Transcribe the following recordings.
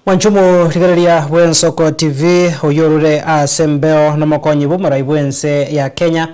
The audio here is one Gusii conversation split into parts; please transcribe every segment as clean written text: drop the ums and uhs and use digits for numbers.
Mwanche omorigereria bw'Ensoko TV oyio orure ase embeo nomokonyi bw'omorai bw'ense ya Kenya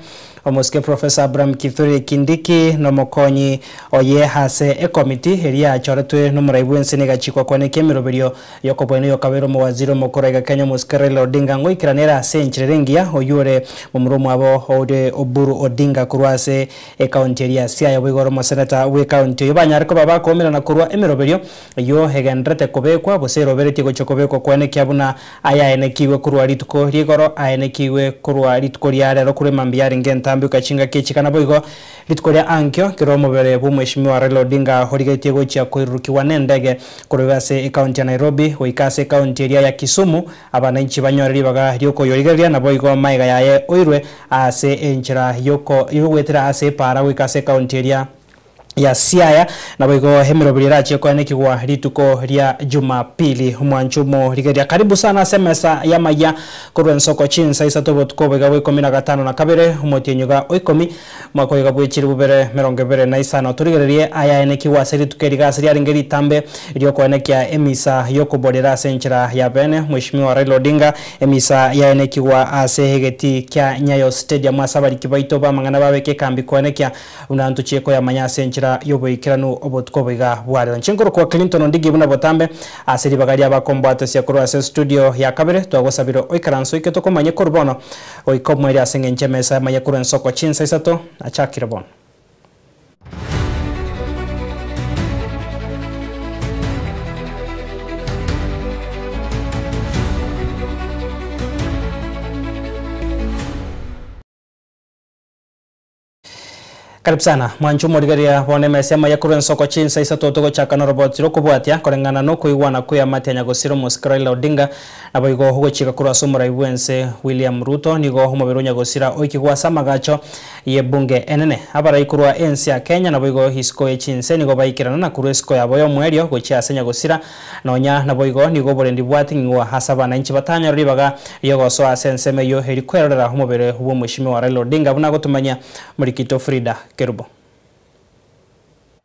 Omosike Professor Abraham Kithure Kindiki nomokonyi oye ase ekomiti eria yachoretwe nomorai bw'ense negachikwa kwenekia emeroberio yokoboina oyokabeire omowaziri omokoro aiga Kenya Omosike Raila Odinga ngoikerana ere ase enchera ere engiya oyio ore momura omwabo ore Oburu Odinga korwa ase Ekaunti eria ya Siaya boigo ore omoseneta bw'ekaunti oyio banyare koba bakoumerana korwa emeroberio Eyio egendererete kobekwa, gose eroberetie gochia kobekwa koenekia buna ayaenekigwe korwa rituko ri'igoro, aenekigwe korwa rituko ria rero korwa emambia yarenge entambe goika chingaki echi kana boigo rituko ria ankio, kera omobere bw'omweshimiwa Raila Odinga origetie gochia koirurukigwa nendege korwa ase ekaunti ya Nairobi goika ase ekaunti eria ya Kisumu, abananchi banyore ribaga riokoyorigereria naboigo maega yaye oirwe ase enchera yogoetera ase epaara goika ase ekaunti eria ya Siaya, naboigo emeroberi erachie koenekigwa rituko ria Jumapili. Omwancho omorigereria, karibu sana ase emesa y'amayia korwa ensoko chinsa isato obotuko oboiga bwa ikomi na gatano na kabere, omotienyi iga o ikomi, omwaka oiga bwe chilifu bibere merongo ebere na isano. Torigererie ayaenekigwe ase rituko eri gase riarenge ritambe riokoenekia emisa y'okoborera ase enchera ya bene Mheshimiwa Raila Odinga, emisa yaenekigwa ase egetii kia Nyayo Stadium ase abariki baito b'amang'ana babeka ekambi koenekia Buna ntochie koyamanya ase enchera y'oboikeranu obotuko obo iga bwarero. Inche nkorokwa Clinton Ondigi buna botambe ase ribaga ri'abakombwatesia korwa ase estudio ya kabere twagosabire oikaranse oike tokomanye korwa bono goika omoerio ase engencho emesa y'amaya korwa ensoko chinsa isato nachakire bono. Karibu sana mwanche omorigereria bono emesa y'amaya korwa ensoko chinsa isato togochaka noroboti rokobwatia koreng'ana nokoigwana kw'eamate ya nyagosira omosike Raila Odinga naboigo ogochika korwa ase omorai bwense William Ruto nigo omobere o nyagosira oikigwe ase amagacho y'ebunge enene. Abarai korwa ense ya Kenya naboigo isiko ye chinse nigo baikerana na korwa esiko yabo y'omoerio gochia ase nyagosira Nonya naboigo nigo oborendi bwating'igwa ase abanainchi batanyore ribaga ri'ogosoa ase ensemo eyio eri kwerorera omobere bw'Omweshimiwa Raila Odinga buna agotomanyia Morikito Frida Kerubo.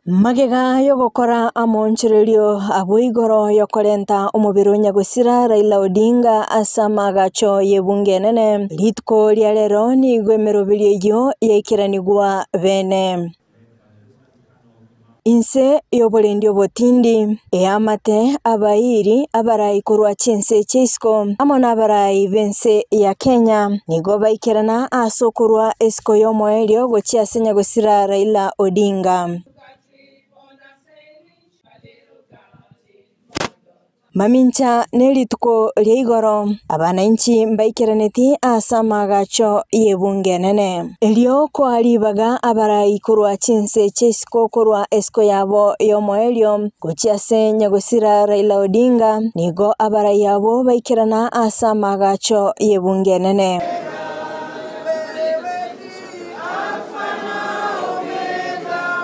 Magega y'ogokora amoonchorerio abwo igoro y'okorenta omobere o nyagosira Raila Odinga ase amaagacho y'ebunge enene, rituko ria rero nigo emeroberio eyio yaikeranigwa bene. Inse y'oborendi obotindi, eamate, abairi, abarai korwa chinse chia isiko, amo nabarai b'ense ya Kenya, nigo baikerana ase okorua esiko y'omoerio gochia ase nyagosira Raila Odinga. Mamincha nerituko ria igoro, abanainchi mbaikeraneti ase amaagacho y'ebunge enene. Erio koa ribaga abarai korwa chinse chia isiko korwa esiko yabo y'omoerio gochia ase nyagosira Raila Odinga, nigo abarai abwo baikerana ase amaagacho y'ebunge enene.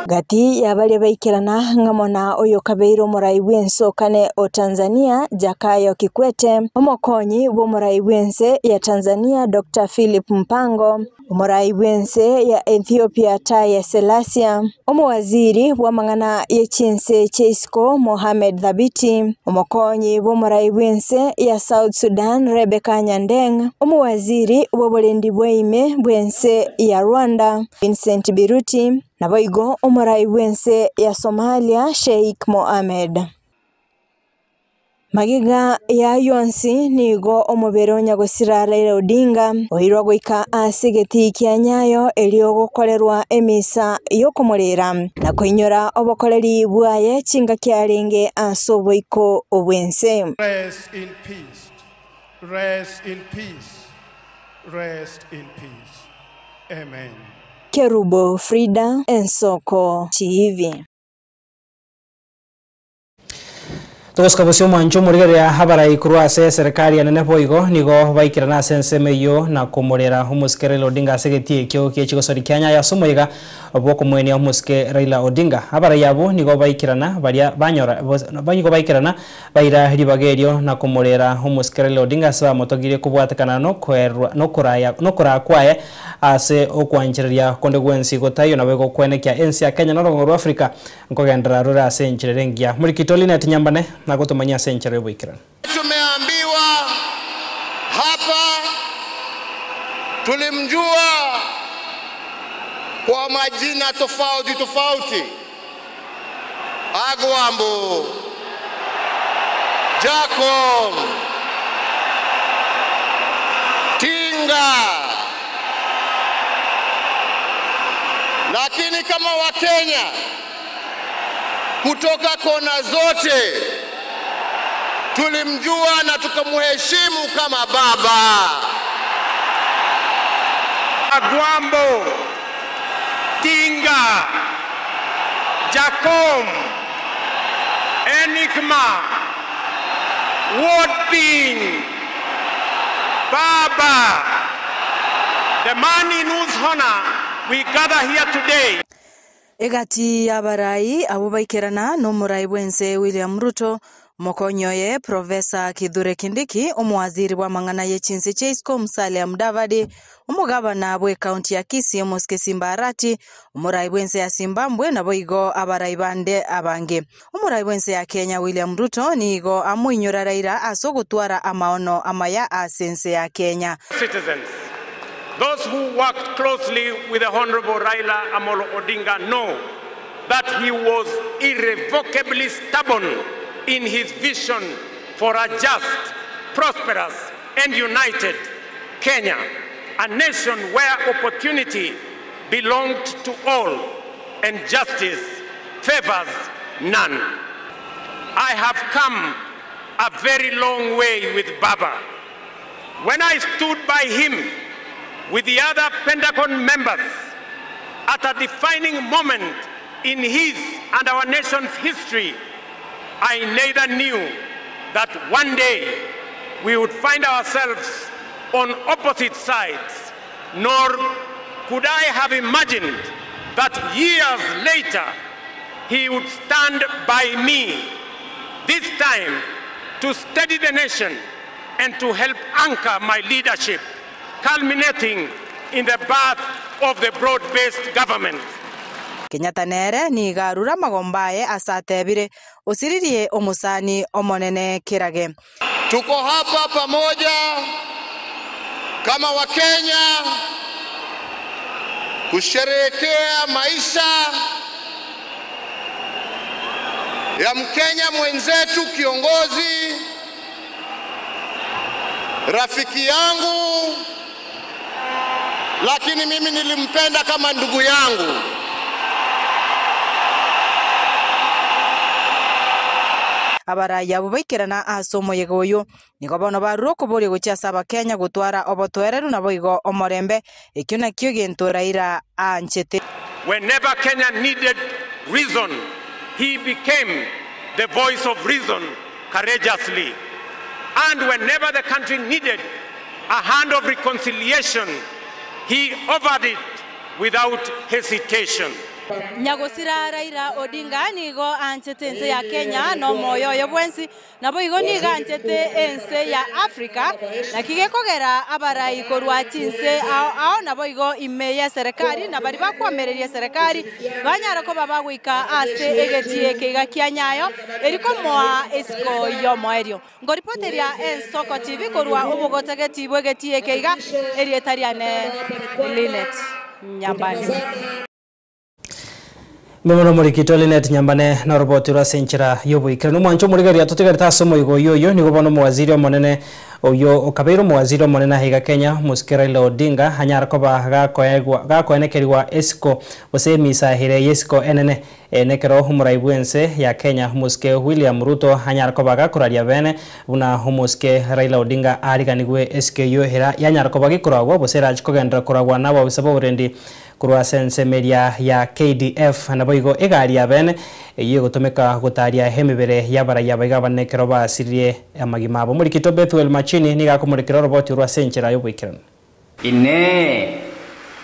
Gati ya baria baikerana ng'amo na oyokabeire omorai bw'ense o kane o Tanzania Jakaya Kikwete, omokonyi bw'omorai bw'ense ya Tanzania Doctor Philip Mpango, omorai bw'ense ya Ethiopia Taye Selassie, omowaziri bw'amang'ana ye chinse chia isiko Mohamed Thabiti, omokonyi bw'omorai bw'ense ya South Sudan Rebecca Nyandeng, omowaziri bw'oborendi bwa ime bw'ense ya Rwanda Vincent Biruti, Naboigo omorai bw'ense ya Somalia Sheikh Mohammed. Magega y'ayio onsi nigo omobere o nyagosira Raila Odinga oirwa goika ase egetii kia Nyayo erio gokorerwa emisa y'okomorera na koinyora obokoreri bwaye chingaki arenge ase oboiko bw'ense. Rest in peace, rest in peace, rest in peace. Amen. Kerubo Frida, Ensoko TV. Togosika bosio omwancho omorigereria abarai korwa ase eserekari enene boigo nigo baikerana ase ensemo eyio na komorera omosike Raila Odinga ase egetii ekio gie chigosori kia Nyayo ase omoyega bw'okomoenia omosike Raila Odinga. Abarai abwo nigo baikerana baria banyora nigo baikerana baira ribaga erio na komorera omosike Raila Odinga ase bamotogirie kobwatekana nokoerwa nokoraya nokoraa kwaye Ase okwanchereria konde gwensi gotaiyo nabo egokwenekia ense ya Kenya na orogongo rwa Africa nkogenderera rore ase enchera ere engiya. Morikito Linet Nyambane Nagotomanyia ase enchera y'oboikeranu. Tumeambiwa hapa tulimjua kwa majina tofauti tofauti: Agwambo, Jacob, Tinga. Lakini kama Wakenya kutoka kona zote tulimjua na tukamheshimu kama baba. Agwambo, Tinga, Jacom, Enigma, Wardpin, Baba, the man in whose honor we gather here today. Egati y'abarai abo baikerana n'omurai bwense William Ruto mokonyoye Profesa Kithure Kindiki omwaziri bwa mang'ana ye chinse chia isiko Musalia Mudavadi omogabana bwe county ya Kisii Omosike Simba Arati omorai bwense ya Zimbabwe nabo igo abarai bande abange omorai bwense ya Kenya William Ruto nigo amoinyora Raila ase ogotwara amaono amaya ase ense ya Kenya. Citizens, those who worked closely with the Honorable Raila Amolo Odinga know that he was irrevocably stubborn in his vision for a just, prosperous, and united Kenya, a nation where opportunity belonged to all and justice favors none. I have come a very long way with Baba. When I stood by him with the other Pentagon members at a defining moment in his and our nation's history, I neither knew that one day we would find ourselves on opposite sides, nor could I have imagined that years later he would stand by me, this time to steady the nation and to help anchor my leadership, culminating in the birth of the broad-based government. Kenyatta nere niga arure amagomba aye ase atebire osiririe omusani omonene kirage. Tuko hapa pamoja kama Wakenya kusherehekea maisha ya Mkenya mwenzetu, kiongozi, rafiki yangu, lakini mimi nilimpenda kama ndugu yangu. Abaraya abo baikerana ase omoyega oyo nigo bono barure okoboria gochia ase abakenya gotwara obotoereru nabo igo omorembe ekio nakio gento Raila aanchete. Whenever Kenya needed reason, he became the voice of reason courageously. And whenever the country needed a hand of reconciliation, he offered it without hesitation. Nyagosira Raila Odinga nigo anchete ense ya Kenya no moyo oyo bwensi nabo igo nigo anchete ense ya Africa naki gekogera abarai korwa chinse ao ao nabo igo ime ya serikali na bari bakwamereria serikali banyara koba bagoika ase egetie ekeiga kia Nyayo erikomoa esiko yomoerio ngoripoteria Ensoko TV korwa obogotageti bwa egetie ekeiga erietariane Linet Nyambane. Memono morikito Linet Nyambane na roboti rwa senchera yoboikira nomwancho omorigereria totigarete ase omoigo oyo oyo nigo bono omowaziri omonene oyo okabeire omowaziri omonene ahiga Kenya Mosike Raila Odinga anyara koba gakoenekerigwa esiko gose emisahire ya esiko enene nekero omorai bwense ya Kenya Mosike William Ruto anyara koba gakoraria bene buna Mosike Raila Odinga ariganigwe esiko eyo era yanyara koba gekoragwa gose erachi kogendera koragwa nabo abisa boborendi korwa sensemeria ya KDF nabo igo egari ya bene eyo egotomeka gotaria emibere y'abaraya baiga banekero basiririe amagima abo morikito Bethuel Machini niga akomorikera oroboti rwa senchera y'oboikeranu. Ine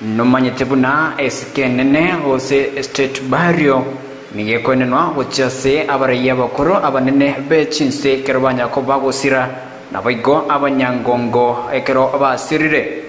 nomanyete buna esike nene gose state barrio nigekoenenwa gochia ase abaraiya abakoro abanene bechinse ekero banyako bagosira nabo igo abanyangongo ekero basirire.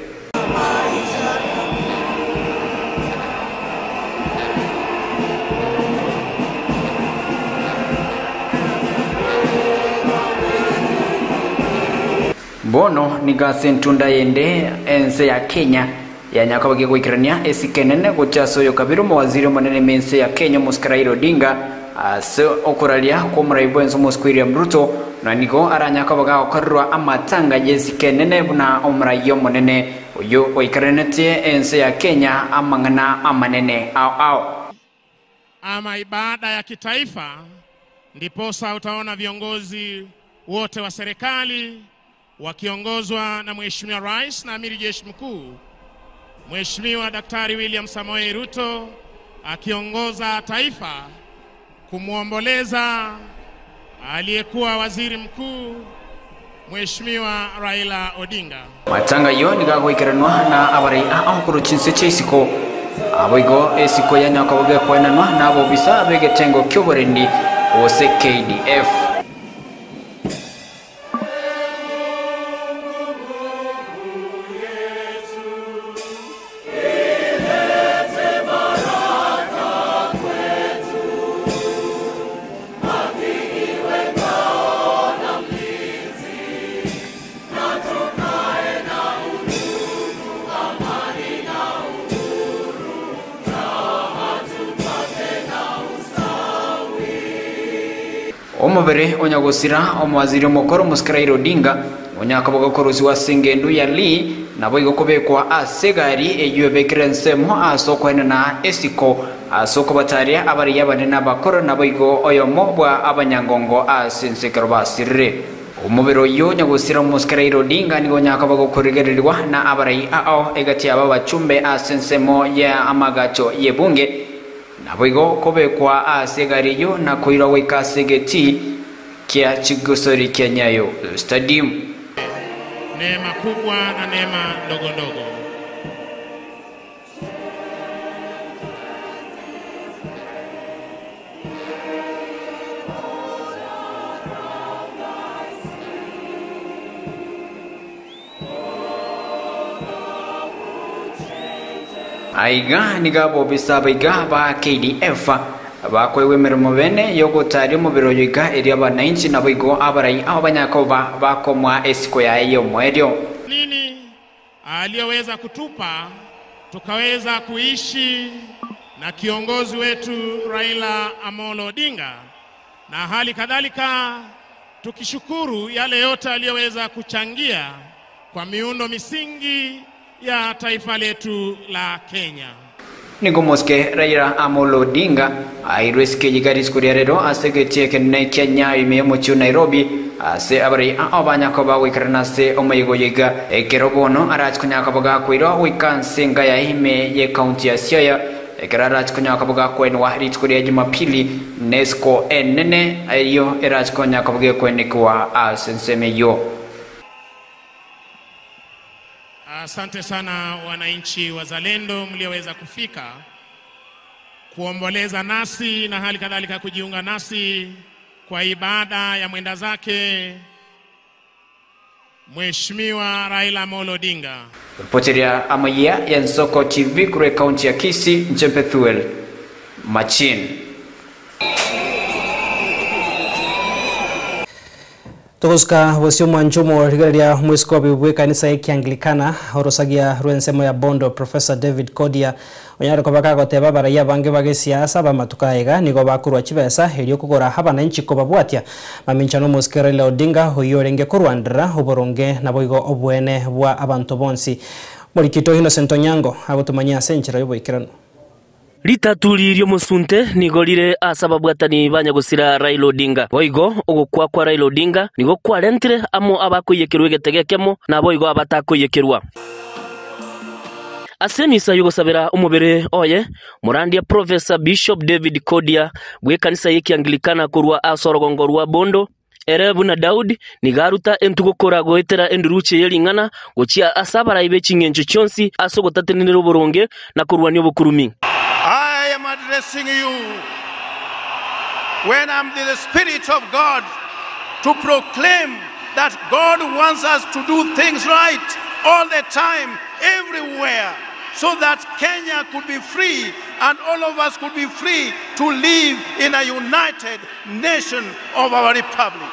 Bono nigo ase entunda yende ense ya Kenya yanyaka goikerania esiko enene gochia ase oyokabere omowaziri omonene ime ense ya Kenya omosike Raila Odinga ase okoraria kw'omorai bwense omosike William Ruto na nigo aranyake koba gagokorerwa amatanga y'esiko enene buna omorai omonene oyio oikeranetie ense ya Kenya amang'ana amanene ao ao. Ama ibada ya kitaifa, ndiposa utaona viongozi wote wa serikali wakiongozwa na Mheshimiwa Rais na Amiri Jeshi Mkuu Mheshimiwa Daktari William Samoei Ruto akiongoza taifa kumwomboleza aliyekuwa waziri mkuu Mheshimiwa Raila Odinga. Matanga ayio nigo agoikeranwa na abarai ao korwa chinse chia isiko. Naboigo esiko ya Nyakobo gekoenanwa nabobisa b'egetengo ki'oborendi gose KDF. Omobere o nyagosira omowaziri omokoro omosike Raila Odinga onyakaboga okorusigwa ase engendu ya Lee naboigo kobekwa ase egari eyio ebekire ensemo ase okoenana esiko ase okobataria abaraiyo abanene abakoro naboigo oyomo bwa abanyangongo ase ense ekero basirire. Omobere oyio nyagosira omosike Raila Odinga nigo onyakaboga okorigererigwa na abarai ao egati yabo abachumbe ase ensemo ya amagacho y'ebunge Naboigo kobekwa ase egari eyio na koirwa goika ase egetii kia chigosori kia Nyayo Stadium. Neema kubwa na neema ndogo ndogo. Aiga nigo abobisa abaiga ba KDF bakoegwa emeremo bene y'ogotaria omobere oyo iga erio abanainchi naboigo abarai abo banyare koba bakomoa esiko yaye y'omoerio. Nini aliyoweza kutupa tukaweza kuishi na kiongozi wetu Raila Amolo Odinga, na hali kadhalika tukishukuru yale yote aliyoweza kuchangia kwa miundo misingi ya taifa letu la Kenya. Nigo omosike Raila Amolo Odinga airwe esike eye iga rituko ria rero ase egetii ekenene kia Nyayo ime y'omochie o Nairobi ase abarai ao banya koba goikerana ase omoyega oyo iga ekero bono arache konya koba gakoirwa goika nse enga yaye ime y'ecounty ya Siaya Ekero arache konya koba gakwenwa rituko ria Jumapili, nesiko enene eyio erache konya koba gekwenekwa ase ensemo eyio. Asante sana wananchi wazalendo mlioweza kufika kuomboleza nasi na hali kadhalika kujiunga nasi kwa ibada ya mwenda zake Mheshimiwa Raila Amolo Odinga. Ripoteria amayia y'Ensoko TV korwa ekaunti ya Kisii, inche Bethuel Machin. Togosuka bosio omwancho omorigereria omweskobi bw'ekanisa y'Ekianglikana orosagia rw'ensemo ya Bondo Professor David Kodia onyare koba kagoteba abarai abange bagesiasa b'amatuko aiga nigo bakorwa chibesa erio kogora abananchi kobabwatia mamincha n'omosike Raila Odinga oyio orenge korwanderera oboronge naboigo oboene bwa abanto bonsi. Morikito Innocent Onyango agotomanyia ase enchera y'oboikeranu. Ritaturi ri'omosunte nigo rire ase ababwatani ba nyagosira Raila Odinga. Boigo ogokwa kwa Raila Odinga nigo kwarentire amo abakoiyekerwa egetega ekemo naboigo abatakoiyekerwa. Ase emisa y'ogosabera omobere oye, Morandia Professor Bishop David Kodia bw'ekanisa y'Ekianglikana korwa ase orogongo rwa Bondo, ere buna Daudi, nigo aruta entugokora goetera enduruche ye ring'ana gochia ase abarai be ching'encho chionsi ase ogotatenenera oboronge na korwania obokurumi. I am addressing you when I'm the Spirit of God to proclaim that God wants us to do things right all the time, everywhere, so that Kenya could be free and all of us could be free to live in a united nation of our republic.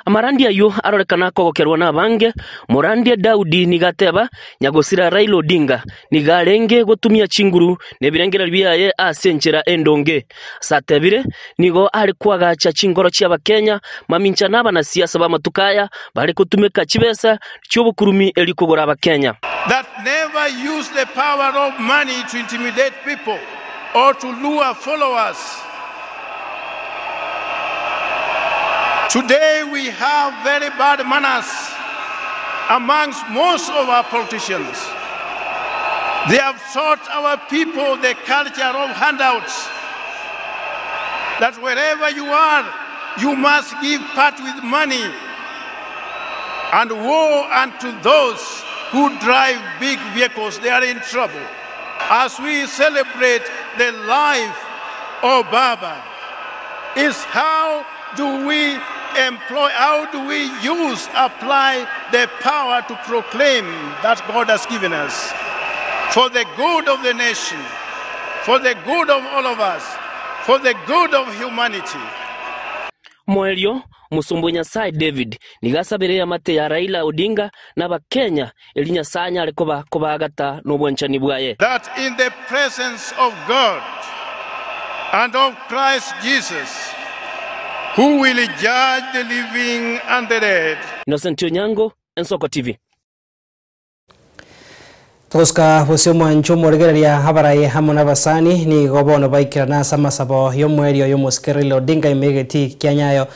Amarandia ayio arorekana kogokerwa nabange, Morandia Daudi nigo ateba, Nyagosira Raila Odinga nigo arenge gotumia chinguru na ebirengererio biaye ase enchera endonge. Ase atebire, nigo are koagacha chinkoro chi'Abakenya mamincha na abanasiasa b'amatuko aya bare gotumeka chibesa chi'obokurumi erio kogora Abakenya. That never use the power of money to intimidate people or to lure followers. Today we have very bad manners amongst most of our politicians. They have taught our people the culture of handouts. That wherever you are, you must give part with money. And woe unto those who drive big vehicles, they are in trouble. As we celebrate the life of Baba, is how do we employ, how do we use, apply the power to proclaim that God has given us for the good of the nation, for the good of all of us, for the good of humanity. Moerio, Omosomba o Nyasae David nigo asabire eamate ya Raila Odinga na Abakenya erio Nyasae anyare koba kobaagata nobwanchani bwaye. That in the presence of God and of Christ Jesus, who will judge the living and the dead. Innocent Onyango, Ensoko TV. Togosuka bosio omwancho omoregereria abarai amo nabasani nigo bono baikerana ase amasabo y'omoerio y'omosike Raila Odinga ime egetii kia Nyayo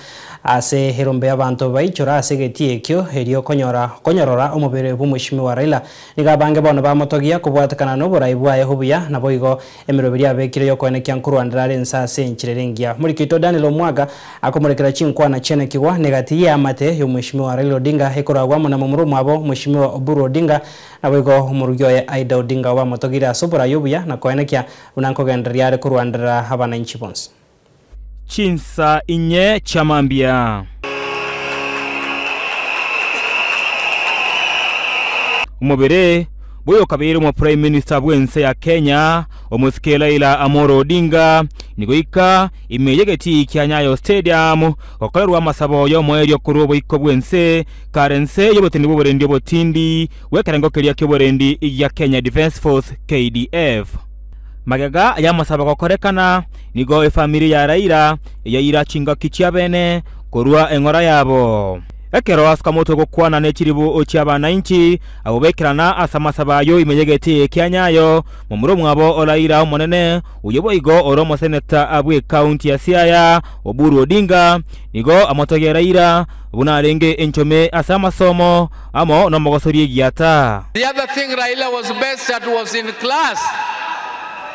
ase erombe y'abanto baichora ase egetii ekio erio konyora konyorora omobere bw'omweshimiwa Raila. Nigo abange bono bamotogia kobwatekana noborai bwaye obuya naboigo emeroberi abekire y'okoenekia nkorwandera are ense ase enchera ere engiya. Omoriki oito Daniel Omwaga akomorekera chinkwana chienekigwa negati y'eamate y'omweshimiwa Raila Odinga ekoragwa amo na momura omwabo Mweshimiwa Oburu Odinga Naboigo omorugi oye Aida Odinga obamotogire ase oborai obuya na koenekia buna nkogendereria are korwanderera abananchi bonsi. Chinsa inye chia mambia. Omobere bw'oyokabeire omoprime minister bw'ense ya Kenya omosike Raila Amolo Odinga nigoika ime y'egetii kia Nyayo Stadium gokorerwa amasabo y'omoerio korwa oboiko bw'ense Kare nse y'oboteneneri bw'oborendi obotindi bw'ekerengo keria ki'oborendi gia Kenya Defence Force, KDF. Magega y'amasabo gokorekana, nigo efamiri ya Raila yaira chingaki chiabene korwa eng'ora yabo. Ekero asuka motwe gokwana ne chiribu chi'abanainchi abwo baikerana ase amasabo ayio ime y'egetii kia Nyayo, momura omwabo o Raila omonene, oyio boigo ore omoseneta bw'ekaunti ya Siaya, Oburu Odinga, nigo amotogia Raila Buna arenge enchome ase amasomo amo nomogosoria egiata. The other thing Raila was best at was in class.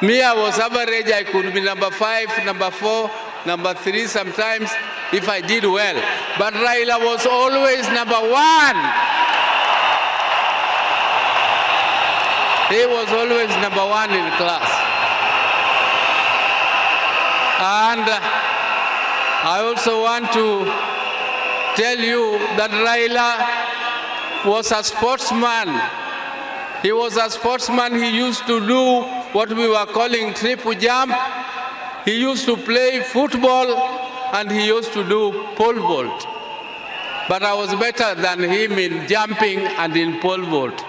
Me I was average, I could be number 5, number 4, number 3 sometimes if I did well. But Raila was always number 1. He was always number 1 in class. And I also want to tell you that Raila was a sportsman. He was a sportsman. He used to do what we were calling triple jump. He used to play football and he used to do pole vault. But I was better than him in jumping and in pole vault.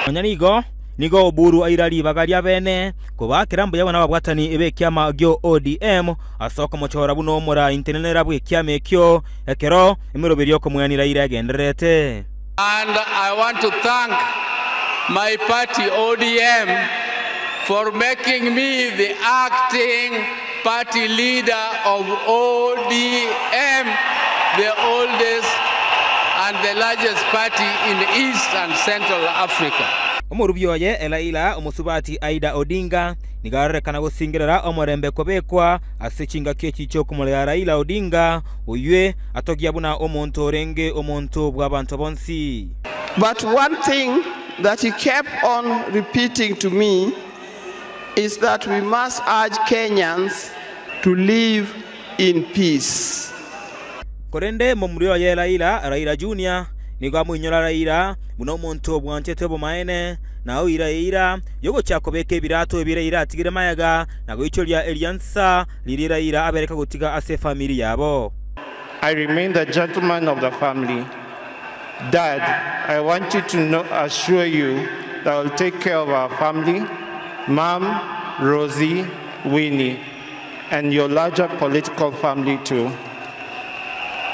Nonya nigo, nigo Oburu aira ribaga ria bene kobaakera mbuya buna ababwatani b'ekiama gio ODM ase okomochora buna omoraintenenera bw'ekiama ekio ekero emeroberi y'okomoenia Raila egendererete. And I want to thank my party ODM for making me the acting party leader of ODM, the oldest and the largest party in East and Central Africa. Omorubi oye Raila omosubati Aida Odinga nigo arorekana gosingerera omorembe kobekwa ase chingaki echi chi'okomorera Raila Odinga oywe atogia buna omonto orenge omonto bw'abanto bonsi. But one thing that he kept on repeating to me is that we must urge Kenyans to live in peace. Korende momura oye Raila, Raila Junior, nigo amoinyora Raila buna omonto obwanchete obomaene, na oira eira y'ogochia kobeka ebirato ebi Raila atigire magega na goichoria eria nsa riria Raila abereka gotiga ase efamiri yabo. I remain the gentleman of the family. Dad, I want you to know, assure you that I will take care of our family, Mom, Rosie, Winnie, and your larger political family too.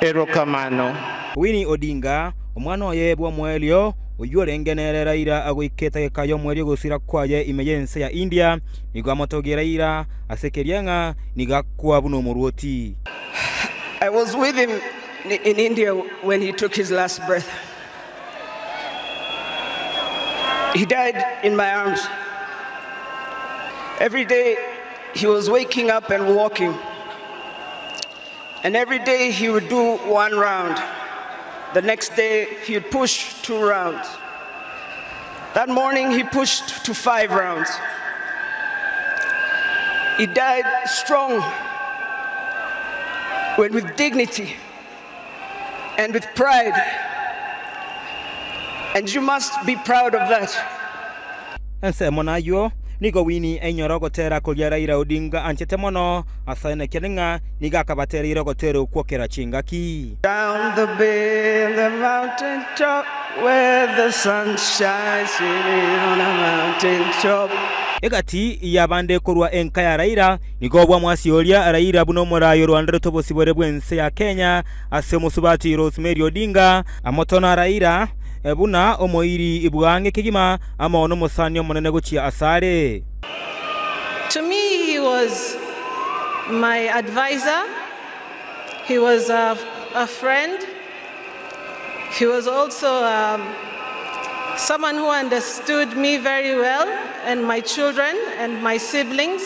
Erokamano. Winnie Odinga, omwana oye bw'omoerio, oyio orenge nere Raila agoika etageka y'omoerio gosira kwaye ime y'ense ya India, nigo amotogie Raila ase keria ng'a nigo akwa buna omorwoti. I was with him in India when he took his last breath. He died in my arms. Every day he was waking up and walking. And every day he would do one round. The next day he would push two rounds. That morning he pushed to five rounds. He died strong, when with dignity and with pride. And you must be proud of that. Ensemo nayio, nigo Winnie ainyora ogotera koria Raila Odinga anchete mono, ase aenekia ng'a nigo akabatereire ogotera okwo kera chingaki. Down the bay and the mountain top where the sun shines sitting on a mountain top. Egati y'abande korwa enka ya Raila nigo bwamwasioria Raila buna omorai orwanderete obosibore bw'ense ya Kenya ase omosubati Rosemary Odinga, amotona Raila buna omoiri bw'ang'e kegima amo nomosani omonene gochia asare. To me, he was my advisor, he was a, a friend, he was also someone who understood me very well and my children and my siblings.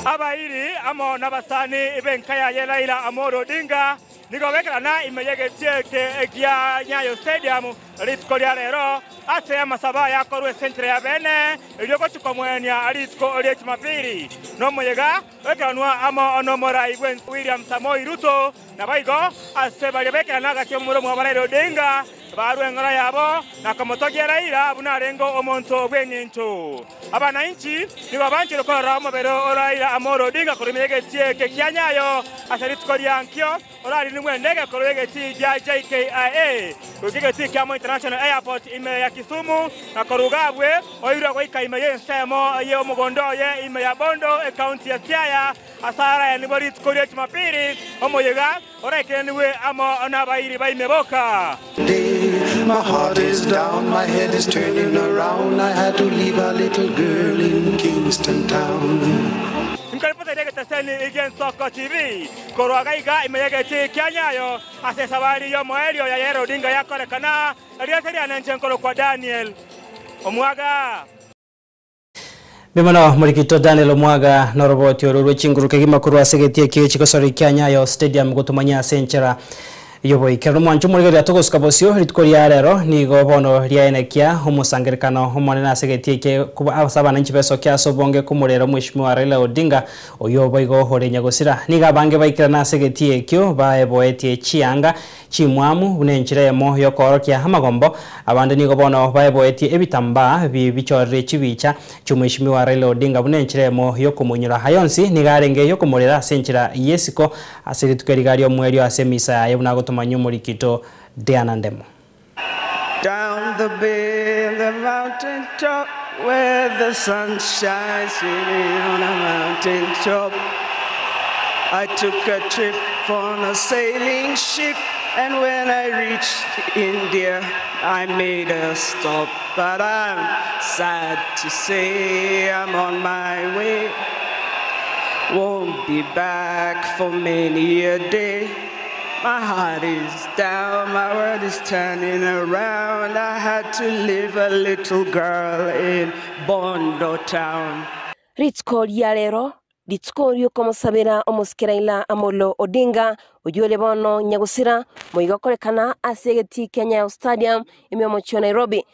Abairi amo nabasani b'enka yaye Raila Amolo Odinga nigo bekerana ime y'egetieke gia Nyayo Stadium rituko ria rero ase amasaba yakorwa esentere ya bene erio gochika mwenia rituko ria Jumapili nomoyega wekeranwa amo nomorai bwe William Samoei Ruto nabaigo ase baria bekerana agati omoro mwa Raila Odinga barwa eng'ora yabo nakamotogia Raila buna arengo omonto bw'eng'encho abananchi nigo banchire korora omobere o Raila Amolo Odinga korwa ime y'egetieke kia Nyayo ase rituko ria nkio orari nimwe endege korwa egeti gia JKIA goika egeti kia Moi International Airport ime ya Kisumu na koruga abwe oirwe goika ime y'ensemo y'omogondo oye ime ya Bondo ekaunti ya Siaya ase araya nibo rituko ria Jumapili omoyega oraekeraniwe amo n'abairi baime boka. My heart is down, my head is turning around. I had to leave a little girl in Kingston Town. Nkaripota iregetaseni igensoko TV korwa gaiga ime y'egeti kia Nyayo ase esabari y'omoerio ya Raila Odinga yakorekana erieta riane nkoro kwa Daniel Omwaga. Bimono murikito Daniel Omwaga noroboti oro rw'echinguruke gimakuru ase egetie ekio chigosori kia Nyayo Stadium gotumanya ase enchera yoboikero omwancho omorigereria togosuka bosio rituko ria rero nigo bono riaenekia omosangerekano omonene ase egetie eke ase abananchi besokia ase obonge komorera omweshimiwa Raila Odinga oyo boigo orenya gosira nigo abange baikerana ase egetie ekio baeboetie chianga chimwamu buna enchera emo yokoorokia amagombo abande nigo bono baeboetie ebitambaa bichorire chibicha chiomweshimiwa Raila Odinga buna enchera emo yokomonyora hayonsi nigo arenge yokomorera ase enchera yesiko ase rituko riga ri'omwerio ase emisa yaye buna gotomanya omorikito Diana Ndemo. Down the bay and the mountain top where the sun shines sitting on a mountain top. I took a trip on a sailing ship, and when I reached India, I made a stop. But I'm sad to say I'm on my way. Won't be back for many a day. My heart is down, my world is turning around. I had to leave a little girl in Bondo Town. Rituko ria rero rituko riokomosabera omosike Raila Amolo Odinga oyore bono nyagusira moigokorekana ase egeti kia Nyayo Stadium ime omochie wa Nairobi.